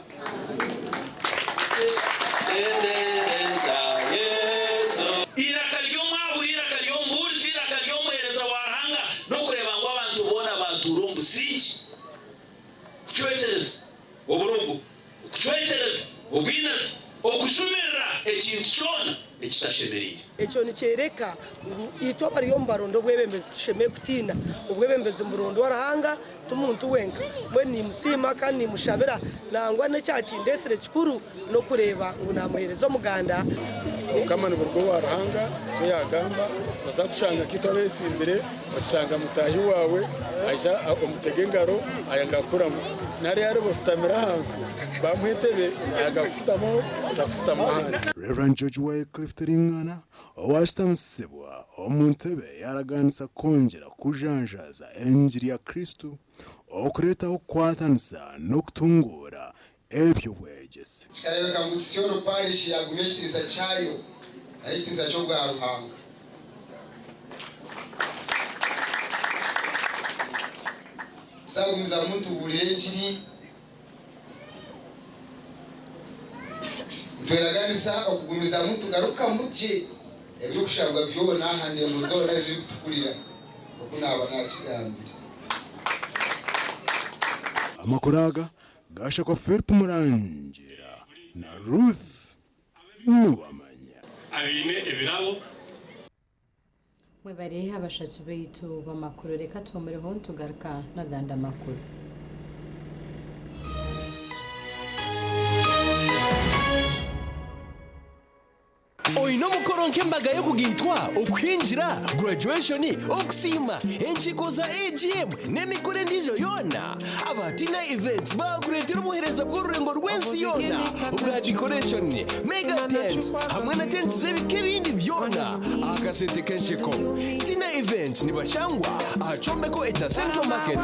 Tendereza Yesu. Eiraka ry'omwahuri, eiraka ry'omubuurizi, eiraka ry'omuheereza wa Ruhanga n'okureeba ngu abantu boona baatuura omu busingye. Kucwekyereza oburogo, okucwekyereza obwinazi, okujumirira ekintu kyona ekitashemereire. Ekyo nikyereka ngu itwe abariyo nibaronda obwebembezi tushemereire kutiina. Obwebembezi niburondwa Ruhanga ti muntu wenka. Mbwenu nimusiima kandi nimushabira nangwa n'ekyakindetsire kikuru n'okureeba ngu namuheereza omuganda. Obukama niburuga owa Ruhanga, nikyo yaagamba, Oza kushanga nkaitwe abeesimbire, okishanga mutaahi waawe aija omutega engaro ayanga kukuramutsya. Nari yareeba oshutamire ahantu, bamuha entebe ayanga kushutamaho aza kushutama ahandi. Rev. George Wycliffe Tiringana owashutamisibwa omu ntebe yaaraganisa kwongyera kujanjaaza engiri ya Kristo, okureetaho okukwatanisa n'okutunguura eby'obwegyese. Kikareebeka ngu Isiolo Parish yaagumya ekitiinisa kyayo nari ekitiinisa ky'obwa Ruhanga. Tuzagumizamu nitubuurira engiri, nitweraganisa okugumizamu nitugarukamu gye ebirikushabwa byona aha ndembo zoona ezirikutukurira, nk'oku naaba naakigambire. Amakuru aga Gashakwa Philip Murangira na Ruth Nuwamanya. Abaine ebirabo. Mwebare abashaki baitu b'amakuru reka tuhumireho nitugaruka n'agandi amakuru. Oine omukoro nk'embaga y'okugaitwa, okuhingira, graduation, okusiima, enkiiko za AGM n'emikoro endiijo yoona? Aba Tina Events baakureetera obuheereza bw'orurengo rw'ensi yoona obwa decoration, mega tent hamwe na tents z'ebika ebindi byona aha kasente k'ensheko. Tina Events nibashangwa aha kyombeko ekya Central Market,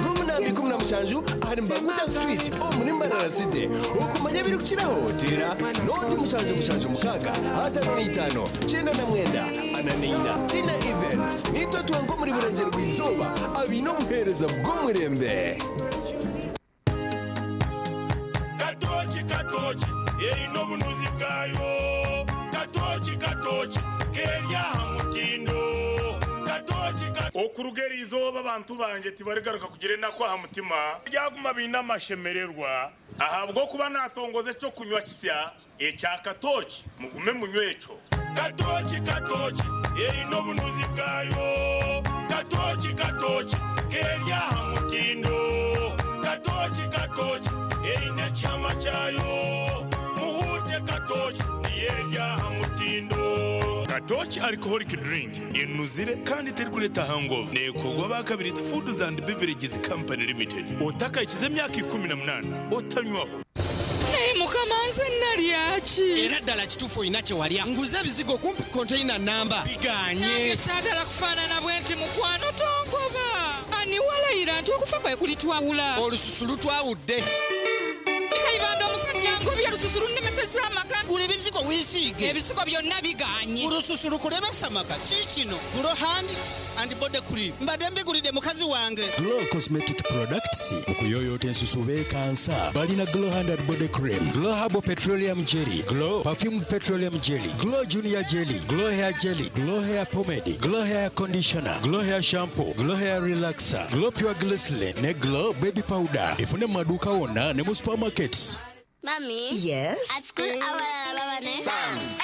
room namba 17 ahari Mbaguta Street omuri Mbarara City. Okumanya ebirikukiraho teera nooti 776 55 99 44. Tina Events niitwe twenka omuri Burengyerwa-izooba abaine obuheereza bw'omurembe. Katooki katooki eine obunuzi bwayo Katooki katooki keri aha mutindo Katooki ka. Okuruga eri izooba abantu bangye tibarigaruka kugira enaku aha mutima, baryaguma baine amashemererwa, ahabw'okuba naatongoza eky'okunywa kisya ekya katooki, mugume munywe ekyo. Katooki katooki eine obunuzi bwayo Katooki katooki keri aha mutindo Katooki katooki eine ekihama kyayo Muhuute katooki niyo eri aha mutindo. Katooki Alcoholic Drink enuzire kandi terikureeta hangover. Neekorwa aba Kabiriiti Foods and Beverages Company Limited. Otakahikize emyaka 18 otanywaho. Naye mukama nze nalya ki? Era ddala kituufu olina kye walya. Nguze ebizigo kumpi konteyina nnamba bigaanye. Nange saagala kufaanana bwenti mukwano tongoba. Ani walayira nti okufa kwe kulitwawula? Olususu lutwawudde. Kayibanda omusajja. Bangobye olususu lunnemesezza amaka. Gula ebizigo weesiige. Ebizigo byonna bigaanye. Olususu lukulemesa amaka. Kiikino Glow Hand and Body Cream. Mbadde mbigulidde mukazi wange. Glow Cosmetic Products okuyoyoota ensusu beekansa. Balina Glow Hand and Body Cream, Glow Herbal Petroleum Jelly, Glow Perfumed Petroleum Jelly, Glow Junior Jelly, Glow Hair Jelly, Glow Hair Pomade, Glow Hair Conditioner, Glow Hair Shampoo, Glow Hair Relaxer, Glow Pure Glycerin ne Glow Baby Powder. Efune mu maduuka wonna ne mu supermarkets. Mommy. Yes? At school, abalala baba ne.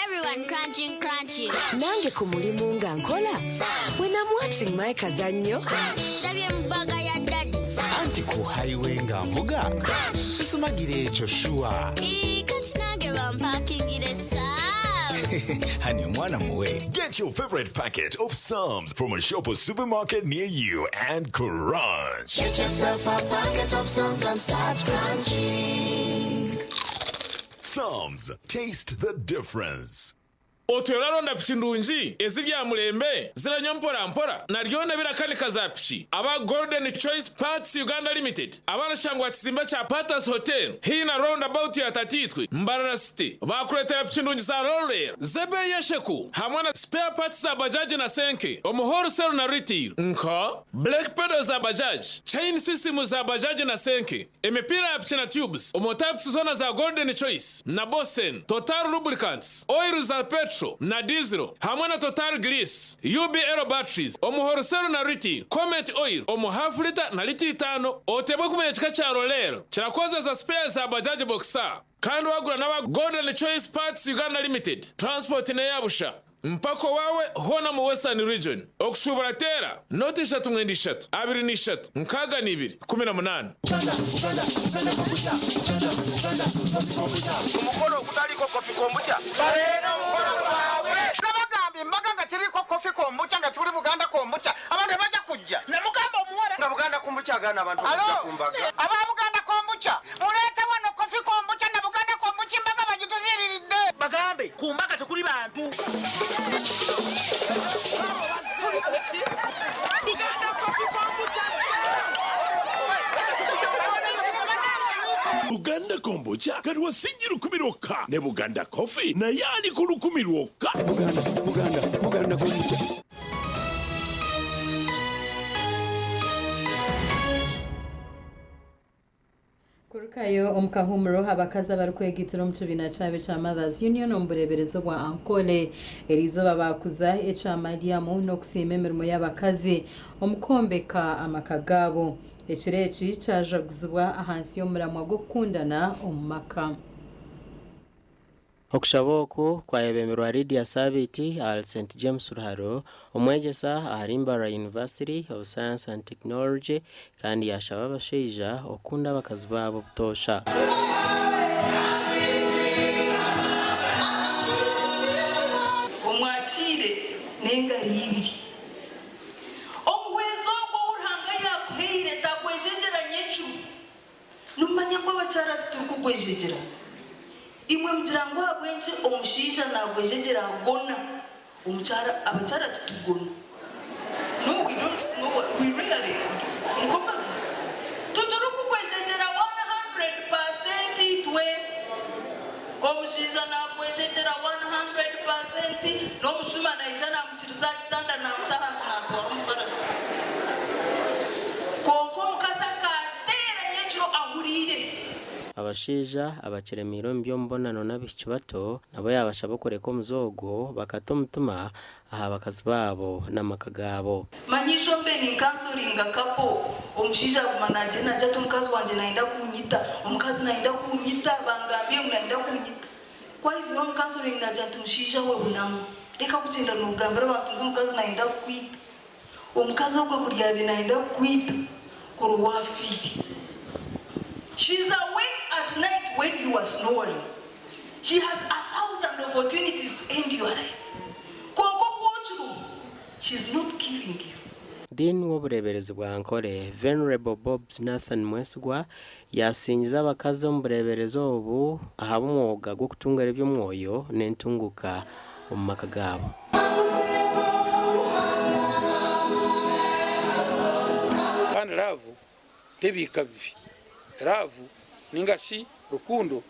Everyone crunching, crunching. Nange ku mulimu nga nkola. When I'm watching my kazannyo. Ndabye mu bbaga ya daddy. Anti ku highway nga nvuga sisumagira ekyo sure. Ii, kati nange bampakingire Sam's. Hani omwana muwe. Get your favorite packet of Psalms from a shop or supermarket near you and crunch. Get yourself a packet of Psalms and start crunching. Psalms, taste the difference. Otyo oraronda piki ndungi eziri aha murembe ziranywa mpora mpora naryona birakanika za piki aba Golden Choice Parts Uganda Limited abarashangwa kizimba kya Patas Hotel hii na roundabout ya Tatitwe Mbarara City bakuretera piki ndungi za Roller zebe yesheku hamwe na spare parts za Bajaj na Senke omu wholesale na retail nka brake pedal za Bajaj, chain system za Bajaj na Senke, emipira ya piki na tubes omu types zona za Golden Choice na Bosen, Total Lubricants, oil za petrol na diesel hamwe na Total Grease, UBL batteries omu wholesale na retail, Comet oil omu half liter na lita 5. Otebwe kumenya kika kya Roller kirakozesa spare za Bajaj Boxer kandi wagura n'aba Golden Choice Parts Uganda Limited transport neyabusha mpako wawe hona mu Western Region. Okushubura tera noti 3 9 3 23 62 18. Omukolo ogutaliko kofi kombucha baleera omukolo gwabwe nabagambye embaga nga teriko kofi kombucha nga tuli Buganda kombucha abantu tebajja kujja namugamba omuwala nga Buganda kombucha agaana abantu okujja ku mbaga. Aba Buganda kombucha muleete wano kofi kombucha na Buganda kombucha embaga bagituziriridde bagambe ku mbaga tekuli bantu. Buganda kofi kombucha. Buganda kombucha kati wasingi 1000 lwokka ne Buganda coffee naye ali ku 1000 lwokka. Buganda, Buganda, Buganda kombucha. Kurukayo omu kahumuro abakazi abarikwegitira omu kibiina kyabo ekya Mothers Union omu bureeberezi bwa Ankole eriizooba baakuza ekya Mariamu n'okusiima emirimo y'abakazi omu kwombeka amaka gaabo. Ekiro eki kyajaguzibwa ahansi y'omuramwa gw'okukundana omu maka. Okushaba oku kwayebemberwa Lydia Sabiiti ahari St James Ruharo, omwegyesa ahari Mbarara University of Science and Technology, kandi yashaba abashaija okukunda abakazi baabo butoosha. Omwakiire n'engaro ibiri. Omuhwezi ogwo ou Ruhanga yaakuhaire tagwejegyera nyekiro. Nomanya ngu abakyara titurikugwejegyera. Imwe mugira ngu ahabw'enki omushaija naagwejegyera agona, omukyara abakyara titugona. No, we don't know what we really niko titurikugwejegyera 100% itwe. Omushaija naagwejegyera 100% n'omushuma naija naamukiriza aha kitanda naamuta ahansi naatwara omufarasi. Kwonka omukazi akateera nyekiro ahuriire. Abashaija abakiremiire omu by'omubonano n'abaishiki bato nabo yabashaba okureka omuze ogwo bakata omutima aha bakazi baabo n'amaka gaabo. Manyiijo mbe ninkansoringa kapo omushaija aguma naagyenda naagira ati omukazi wangye nayenda kunyita, omukazi nayenda kunyita, bangambye ngu nayenda kunyita. Ku aizire omu kansoringi naagira nti mushaija we hunama reka kugyenda noogambira abantu ngu omukazi nayenda kukwita. Omukazi ogwo kuri yaabaire nayenda kukwita kuri waafiire. She's awake at night when you are snoring. She has 1,000 opportunities to end your life. Kwonka okwokiriho, she's not killing you. Dean w'obureeberezi bwa Ankole, Venerable Bobs Nathan Mwesigwa, yasingiza abakazi omu bureeberezi obu ahabw'omwoga gw'okutungara eby'omwoyo n'entunguka omu maka gaabo. Kandi laavu tebiika bibi. Laavu ninga shi rukundo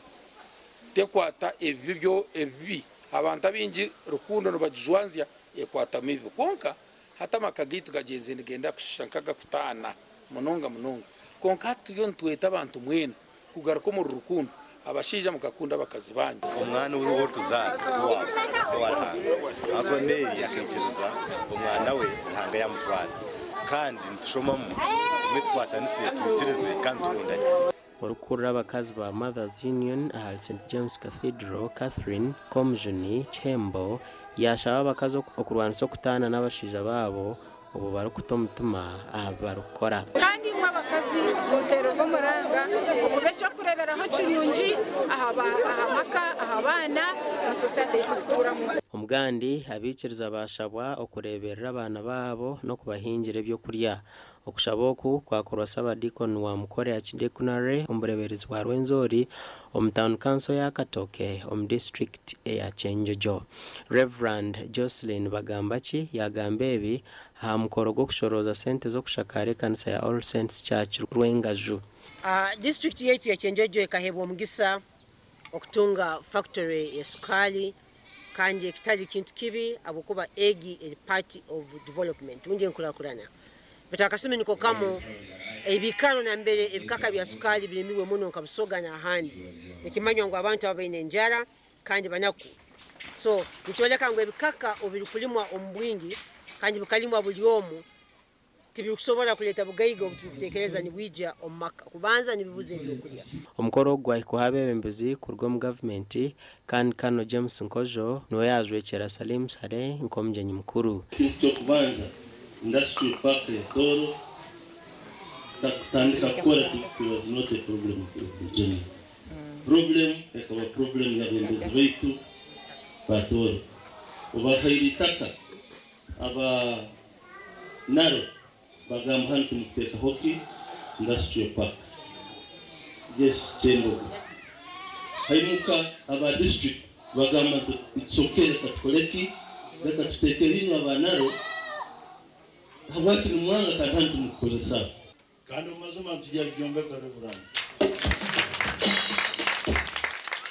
Tekwata ebibi byo ebibi. Abantu abaingi rukundo nibagijwanzya ekwatamu ebibi. Kwonka hati amaka gaitu gagyenzire nigenda kushusha nk'agakutaana munonga munonga. Kwonka hati turiyo nitweta abantu mwena kugaruka omuri rukundo. Abashaija mukakunda abakazi banyu. Omwana ou orikuzaara ti waawe, n'owa Ruhanga. Ahabw'okuba Mary akaikiriza omwana we Ruhanga yaamutwara. Kandi nitushomamu tumwe tukwatanise, twikirize kandi tukundane. Orikukurira abakazi ba Mothers Union ahari St James Cathedral, Catherine Komujuni Kihembo yaashaba abakazi okurwanisa okutaana n'abashaija baabo obwo barikuta omutima aha bi barikukora. Kandi imwe abakazi, muteererwe omuranga okuba eky'okureeberaho kirungi aha maka, aha baana, na sosayete ei turikutuuramu. Omugandi, abaikiriza baashabwa okureeberera abaana baabo n'okubahingira eby'okurya. Okushaba oku kwakorwa Ssabadiikoni wa Mukore Archdeaconry omu bureeberezi bwa Rwenzori omu tauni kanso ya Katooke omu disiturikiti eya Kyenjojo. Rev. Joseline Bagambaki yaagamba ebi aha mukoro gw'okushorooza sente z'okushakaara ekanisa ya All Saints Church Rwengaju. Disiturikiti yaitu ya Kyenjojo ekaheebwa omugisa okutunga factory ya sukaali kandi ekitari kintu kibi ahabw'okuba egi eri part of development rundi enkurakurana. Baitu akasumi niko kamu, ebiikaro nambere ebikaka bya sukaali birimirwe muno nka Busoga n'ahandi, nikimanywa ngu abantu abo baine enjara kandi banaku. So nikyoleka ngu ebikaka obu birukulimwa omu bwingi kandi bikalimwa buli omu, tibirikusobora kuleeta bugaiga obu turukutekereza nibwija omu maka. Kubanza nibibuza ebyokulya. Omukoro ogu gwahikwaho abeebembezi kuruga omu gavumenti kandi Kano James Nkojo niwe yaajwekyera Salim Saleh nk'omugyenyi mukuru. Ekintu ky'okubanza, Industrial Park ya Tooro kutandika kukora it was not a problem of general. Problem ekaba problem y'abembezi baitu ba Tooro. Obahaire itaka aba NARO bagamba hanu tumukuteekaho ki Industrial Park. Yes, Kyembogo. Haimuka aba district bagamba nti it's okay, reka tukore ki, reka tuteeke binu aba NARO habwaki nimwanga kandi hanu tumukukozesa. Kandi omu mazima nitujya kugyombeka, Reverand.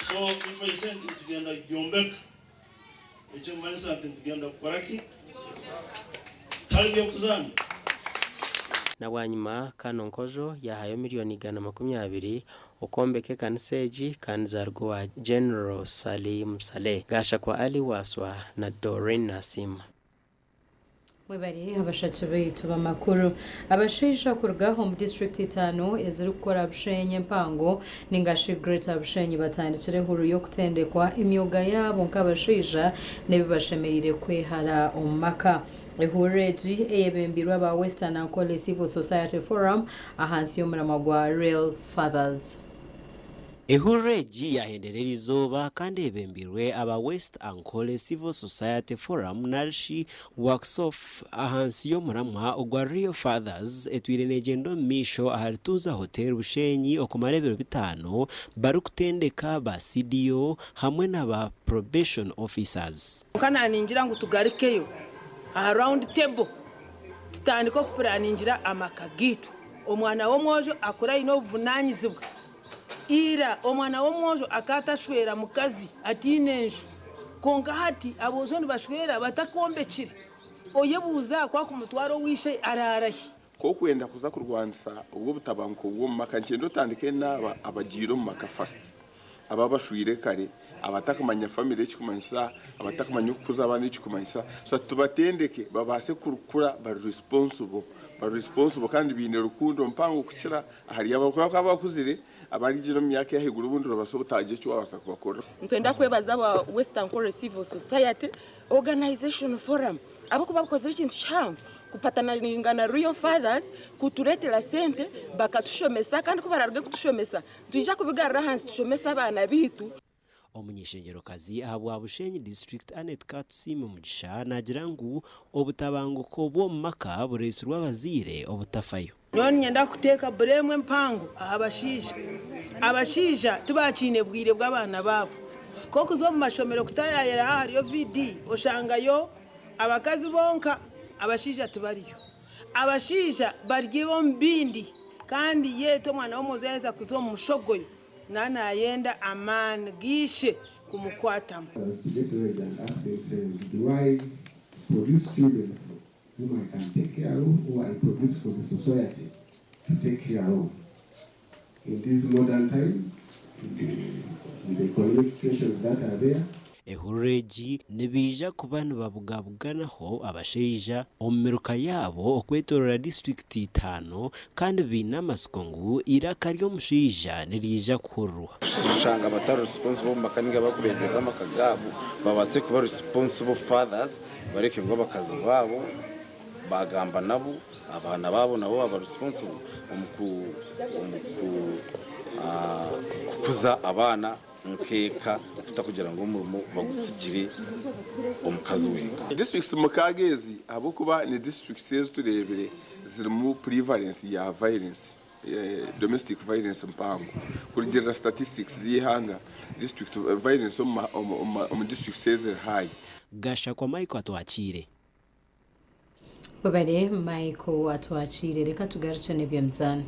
So if I say nti nitugenda kugyombeka, ekimanyisa nti nitugenda kukora ki? Tari by'okuzaana. Na bwanyima Kano Nkojo yaahayo miriyoni 120 okwombeka ekanisa egi kandi zaruga owa General Salim Saleh. Gashakwa Ali Waswa na Doreen Nasiima. Mwebare abashaki baitu bamakuru. Abashaija kuruga omu disiturikiti itaano ezirikukora Bushenyi empango ningashi Greater Bushenyi batandikire ehuru y'okutendekwa emyoga yaabo nk'abashaija n'ebi bashemereire kwehara omu maka. Ehuriro egi eyebembirwe aba Western Ankole Civil Society Forum ahansi y'omuramwa gwa Real Fathers. Ehuriro egi yahendera erizooba kandi ebembirwe aba West Ankole Civil Society Forum narishi WACSOF ahansi y'omuramwa ogwa Real Fathers etwire negyenda omu maisho ahari Tuza Hotel Bushenyi okumara ebiro 5 barikutendeka ba CDO hamwe na ba probation officers. Kana ningira ngu tugarukeyo aha round table, tutandike okupuraningira amaka gaitu. Omwana w'omwojo akura aine obuvunanyizibwa. Ira omwana w'omwojo akatashwera mukazi atiine enju, konka hati aboojo nibashwera batakombekire. Oyebuuza kwakumutwara owishe ararahi? Kokwenda kuza kurwanisa obwo butabanguko bw'omu maka, nkyenda otandike n'aba abagiire omu maka first, aba bashwire kare, abatakumanya family ekikumanyisa, abatakumanya okukuza abaana ekikumanyisa, so tubatendeke babaase kukura bari responsible, bari responsible kandi biine rukundo mpango kukira ahari abo abakuzire abarigira omu myaka y'ahaiguru, obundi orabasa obutagira eki wabaasa kubakorera. Nitwenda kwebaza aba West Ankole Civil Society Organization Forum abakuba bakozire ekintu kihango kupatanaringa na Real Fathers kutureetera sente bakatushomesa, kandi ku bararuge kutushomesa nitwija kubigarura ahansi tushomese abaana baitu. Omunyeshengerokazi ahabwa Bushenyi District, Annet Katusiime Mugisha, naagira ngu obutabanguko bw'omu maka bureetsirwe abazaire obutafayo. Nyowe niinyenda kuteeka blame empango aha bashaija. Abashaija tibakiine bwire bw'abaana baabo. K'okuza omu mashomero kutayayira aha hariyo VD, oshangayo abakazi bonka, abashaija tibariyo. Abashaija bari omu bindi, kandi yeeta omwana w'omwojo yaheza kuza omu mushogoyo. Nanayenda amaani giishe kumukwatamu. To get ready and ask themselves, do I produce children whom I can take care of, or I produce for the society to take care of? In these modern times, with the economic situations that are there, Ehururu egi nibaija kuba nibabugabuganaho abashaija omu miruka yaabo okwetorora disiturikiti itaano kandi baine amatsiko ngu eiraka ry'omushaija niriija kuhurirwa. Kushanga abatari responsible omu maka ninga abarikureeberera amaka gaabo babaase kuba responsible fathers bareke ngu abakazi baabo baagamba nabo, abaana baabo nabo baaba responsible omu kukuza abaana nk'eka kutakugira ngu omurimo bagutsigire omukazi wenka. Districts mukaaga ezi ahabw'okuba ni districts ezi tureebire zirimu prevalence ya violence, domestic violence mpango. Kurugiirira statistics z'eihanga, district violence omu districts ezi eri high. Gashakwa Michael Atwakiire. Webare Michael Atwakiire. Reka tugarukye n'eby'emizaano.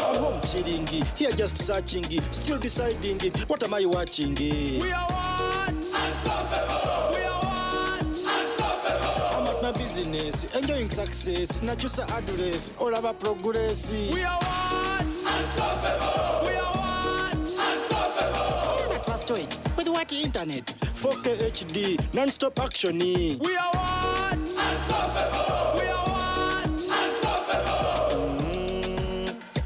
I'm home chilling, here just searching, still deciding, what am I watching? We are what? Unstoppable! We are what? Unstoppable! I'm at my business, enjoying success, nachusa address, all about progress. We are what? Unstoppable! We are what? Unstoppable! But first wait, with what internet? 4K HD, non-stop action. We are what? Unstoppable! We are what? Unstoppable!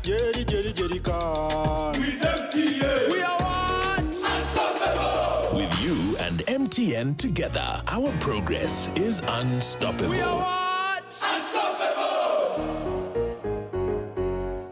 Jerry, Jerry, Jerry, car. With MTN! We are what? Unstoppable! With you and MTN together, our progress is unstoppable. We are what? Unstoppable!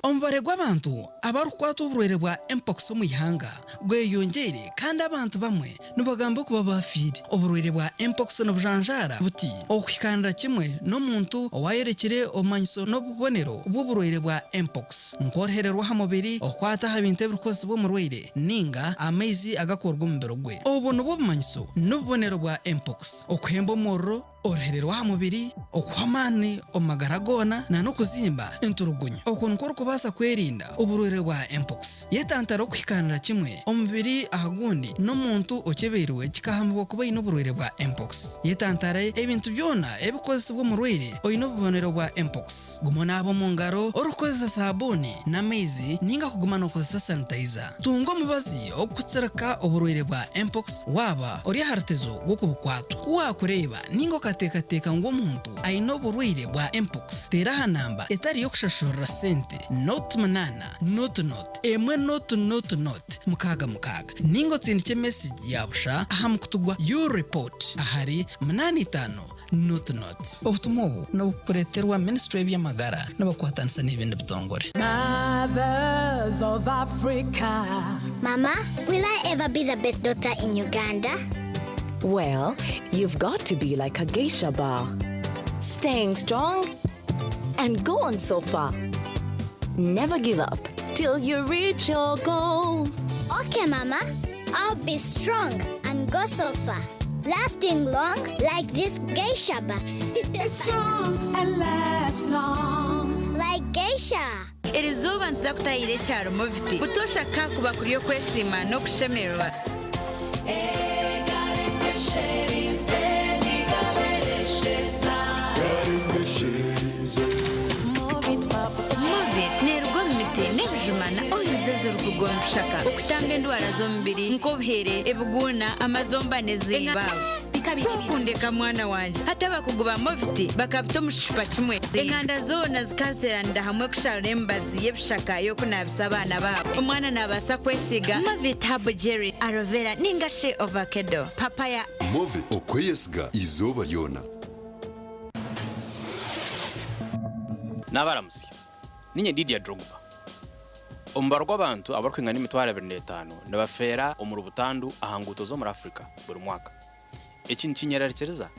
Omubare gw'abantu abarikukwatwa oburwaire bwa mpox omu ihanga gweyongyeire kandi abantu bamwe nibagamba okuba bafiire. Oburwaire bwa mpox nibujanjaara buti okuhikaanira kimwe n'omuntu owaayorekire obumanyiso n'obubonero bw'oburwaire bwa mpox nk'oruhere rw'aha mubiri, okukwata aha bintu ebirikukozesibwa omurwaire ninga amaizi agakuruga omu mubiri gwe. Obu nibwo bumanyiso n'obubonero bwa mpox, okuhemba omuriro, oruhere rw'aha mubiri, okuhwa amaani omu magara goona na n'okuzimba enturugunyu. Okwo nikwo orikubaasa kwerinda oburwaire bwa mpox. Yetantare okuhikaanira kimwe omubiri aha gundi n'omuntu okyebeirwe kikahamibwa kuba aine oburwaire bwa mpox. Yetantare ebintu byona ebikukozesibwa omurwaire oine obubonero bwa mpox. Guma onaabe omu ngaro orikukozesa saabuuni n'amaizi ninga kuguma nookozesa sanitayiza. Tunga omubazi ogurikutsirika oburwaire bwa mpox waaba ori aha rutezo rw'okubukwatwa. Ku waakureeba ninga okateekateeka ngu omuntu aine oburwaire bwa mpox, teera aha namba etari y'okushashurira sente, nought munaana, nought nought, emwe nought nought nought, mukaaga mukaaga, ninga otsindikye mesegi ya busha aha mukutu gwa U-report ahari munaana itaano nought nought. Obutumwa obu nibukureeterwa Minisitule y'eby'amagara nibakwatanisa n'ebindi bitongore. Mothers of Africa. Mama, will I ever be the best doctor in Uganda? Well, you've got to be like a geisha bar. Staying strong and go on so far. Never give up till you reach your goal. Okay, Mama. I'll be strong and go so far. Lasting long like this geisha bar. Strong and last long. Like geisha. Erizooba nituza kutahira ekyaro Movit butoosha kakuba kuri okwesiima n'okushemererwa. Movit neeruga omu miti n'ebijuma na oils ezirikuruga omu bishaka okutamba endwara z'omubiri nk'obuhere, ebiguuna, amazomba n'ezimba. Kwokundeka mwana wangye hati abakugu ba Movit bakabita omu kicupa kimwe. Enganda zoona zikazeeranira hamwe kusharura emibazi y'ebishaka y'okunaabisa abaana baabo. Omwana naabaasa kwesiiga Movit Herbal Jelly, Aloe Vera ninga shi Ovakedo, Papaya. Movit okweyesiga izooba ryona. Naabaramutsya. Niinye Didier Drogba. Omubaro gw'abantu abarikwingana 25,000 nibafeera omuri butandu aha nguuto z'omuri Africa buri mwaka. Eki nikinyerarikiriza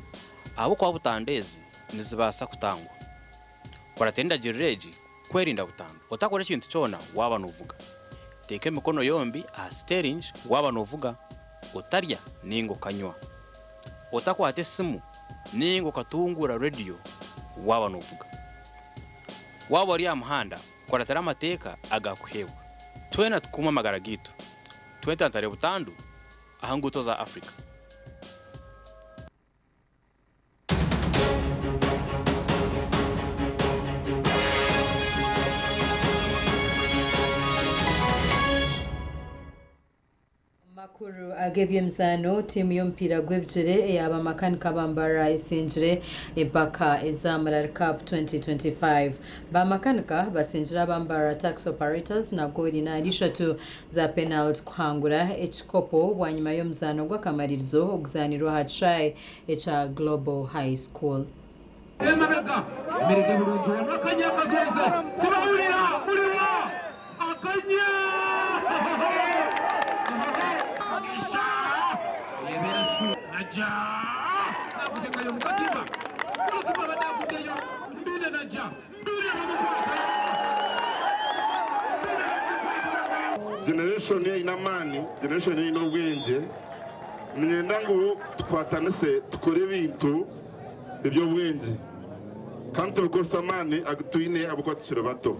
ahabw'okuba butandu ezi nizibaasa kutangwa. Kuratira endagiriro egi Kwerinda butandu. Otakora ekintu kyona waaba noovuga. Teeka emikono yombi aha siteeringi waaba noovuga. Otarya nainga okanywa. Otakwata esimu nainga okatunguura rediyo waaba noovuga. Waaba ori aha muhanda, kuratira amateeka agaakuheebwa. Twena tukuume amagara gaitu. Twetantare butandu aha nguuto za Africa. Makuru ag'eby'emizaano, tiimu y'omupiira gw'ebigyere eya bamakanika ba Mbarara esingire empaka eza Murari Cup 2025. Bamakanika basingire aba Mbarara Taxi Operators na goori n'ahari ishatu za penaliti kuhangura ekikopo bwanyima y'omuzaano gw'akamaririzo oguzaanirwe aha kishaayi ekya Global High School. Emabega emerede burungi wano akanya akazoze sibawulira muliwa akanya Mugisha yebera shu naja nakutekayo mukatimba golikipa abadde aguddeyo Mbine naja Mbine bamukwata. Generation eine amaani, generation eine obwengye, niinyenda ngu tukwatanise tukore ebintu eby'obwengye kandi tubikozese amaani agu twine ahabw'okuba tukiri bato.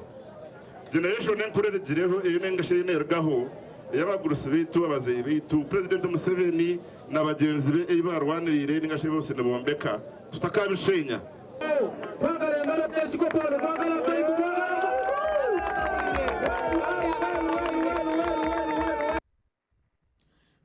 Generation enkuru erigireho ei ninga shi ei neerugaho ey'abagurusi baitu, abazeeyi baitu, Purezidenti Museveni na bagyenzi be ei baarwaniriire ninga shi ei bose nibombeka tutakabisheenya.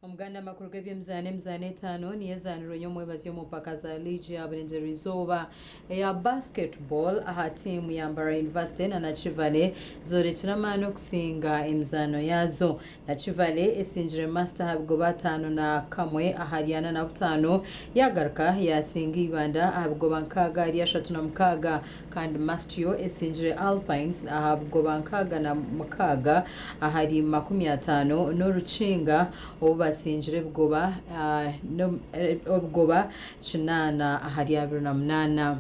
Omuganda amakuru g'eby'emizaano emizaano etaano niyo ezaanirwe nyomwebazyo omu mpaka za liigi ya Burengyerwa Izooba eya basketball aha tiimu ya Mbarara University na Nakivale zoorekire amaani okusinga emizaano yaazo. Nakivale esingire Master aha bigoba 51 ahari 45 yaagaruka yaasinga Ibanda aha bigoba 60 ahari 36 kandi Mast yo esingire Alpines aha bugoba 66 ahari 50 n'orukinga obu basingire ebigoba ebigoba 8 ahari 28.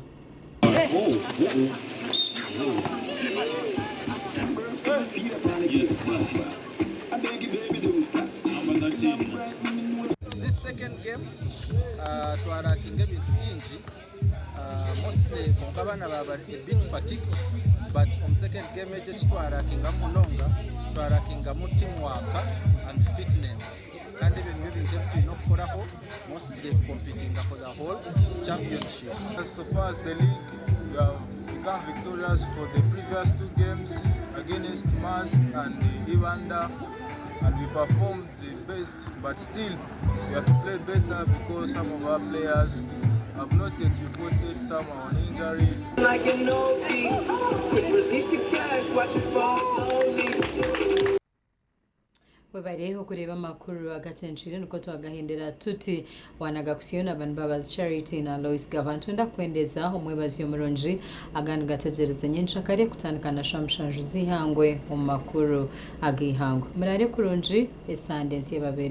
This second game twarakinga ebintu bingi mostly kwonka abaana baaba bari a bit fatigued but omu second game egi eki twarakingamu munonga twarakingamu team work and fitness kandi ebyo nibyo bintu ebi twine okukoraho mostly kucompetinga for the whole championship. So far as the league, we have become victorious for the previous two games against Mast and Ibanda, and we performed the best, but still we have to play better because some of our players have not yet reported, some are on injury. Like an oldie, quick release the cash, watch it fall slowly. Webare okureeba amakuru agacencwire nikwo twagahendera tuti wanagakusiyo na Mbabazi Charity na Lois Gava. Nitwenda kukwendeza omwebazyo murungi agandi gategyereze nyenkyakare kutandika na shaaha mushanju z'eihangwe omu makuru ag'eihangwe. Muraare kurungi esande ensi ebabeere.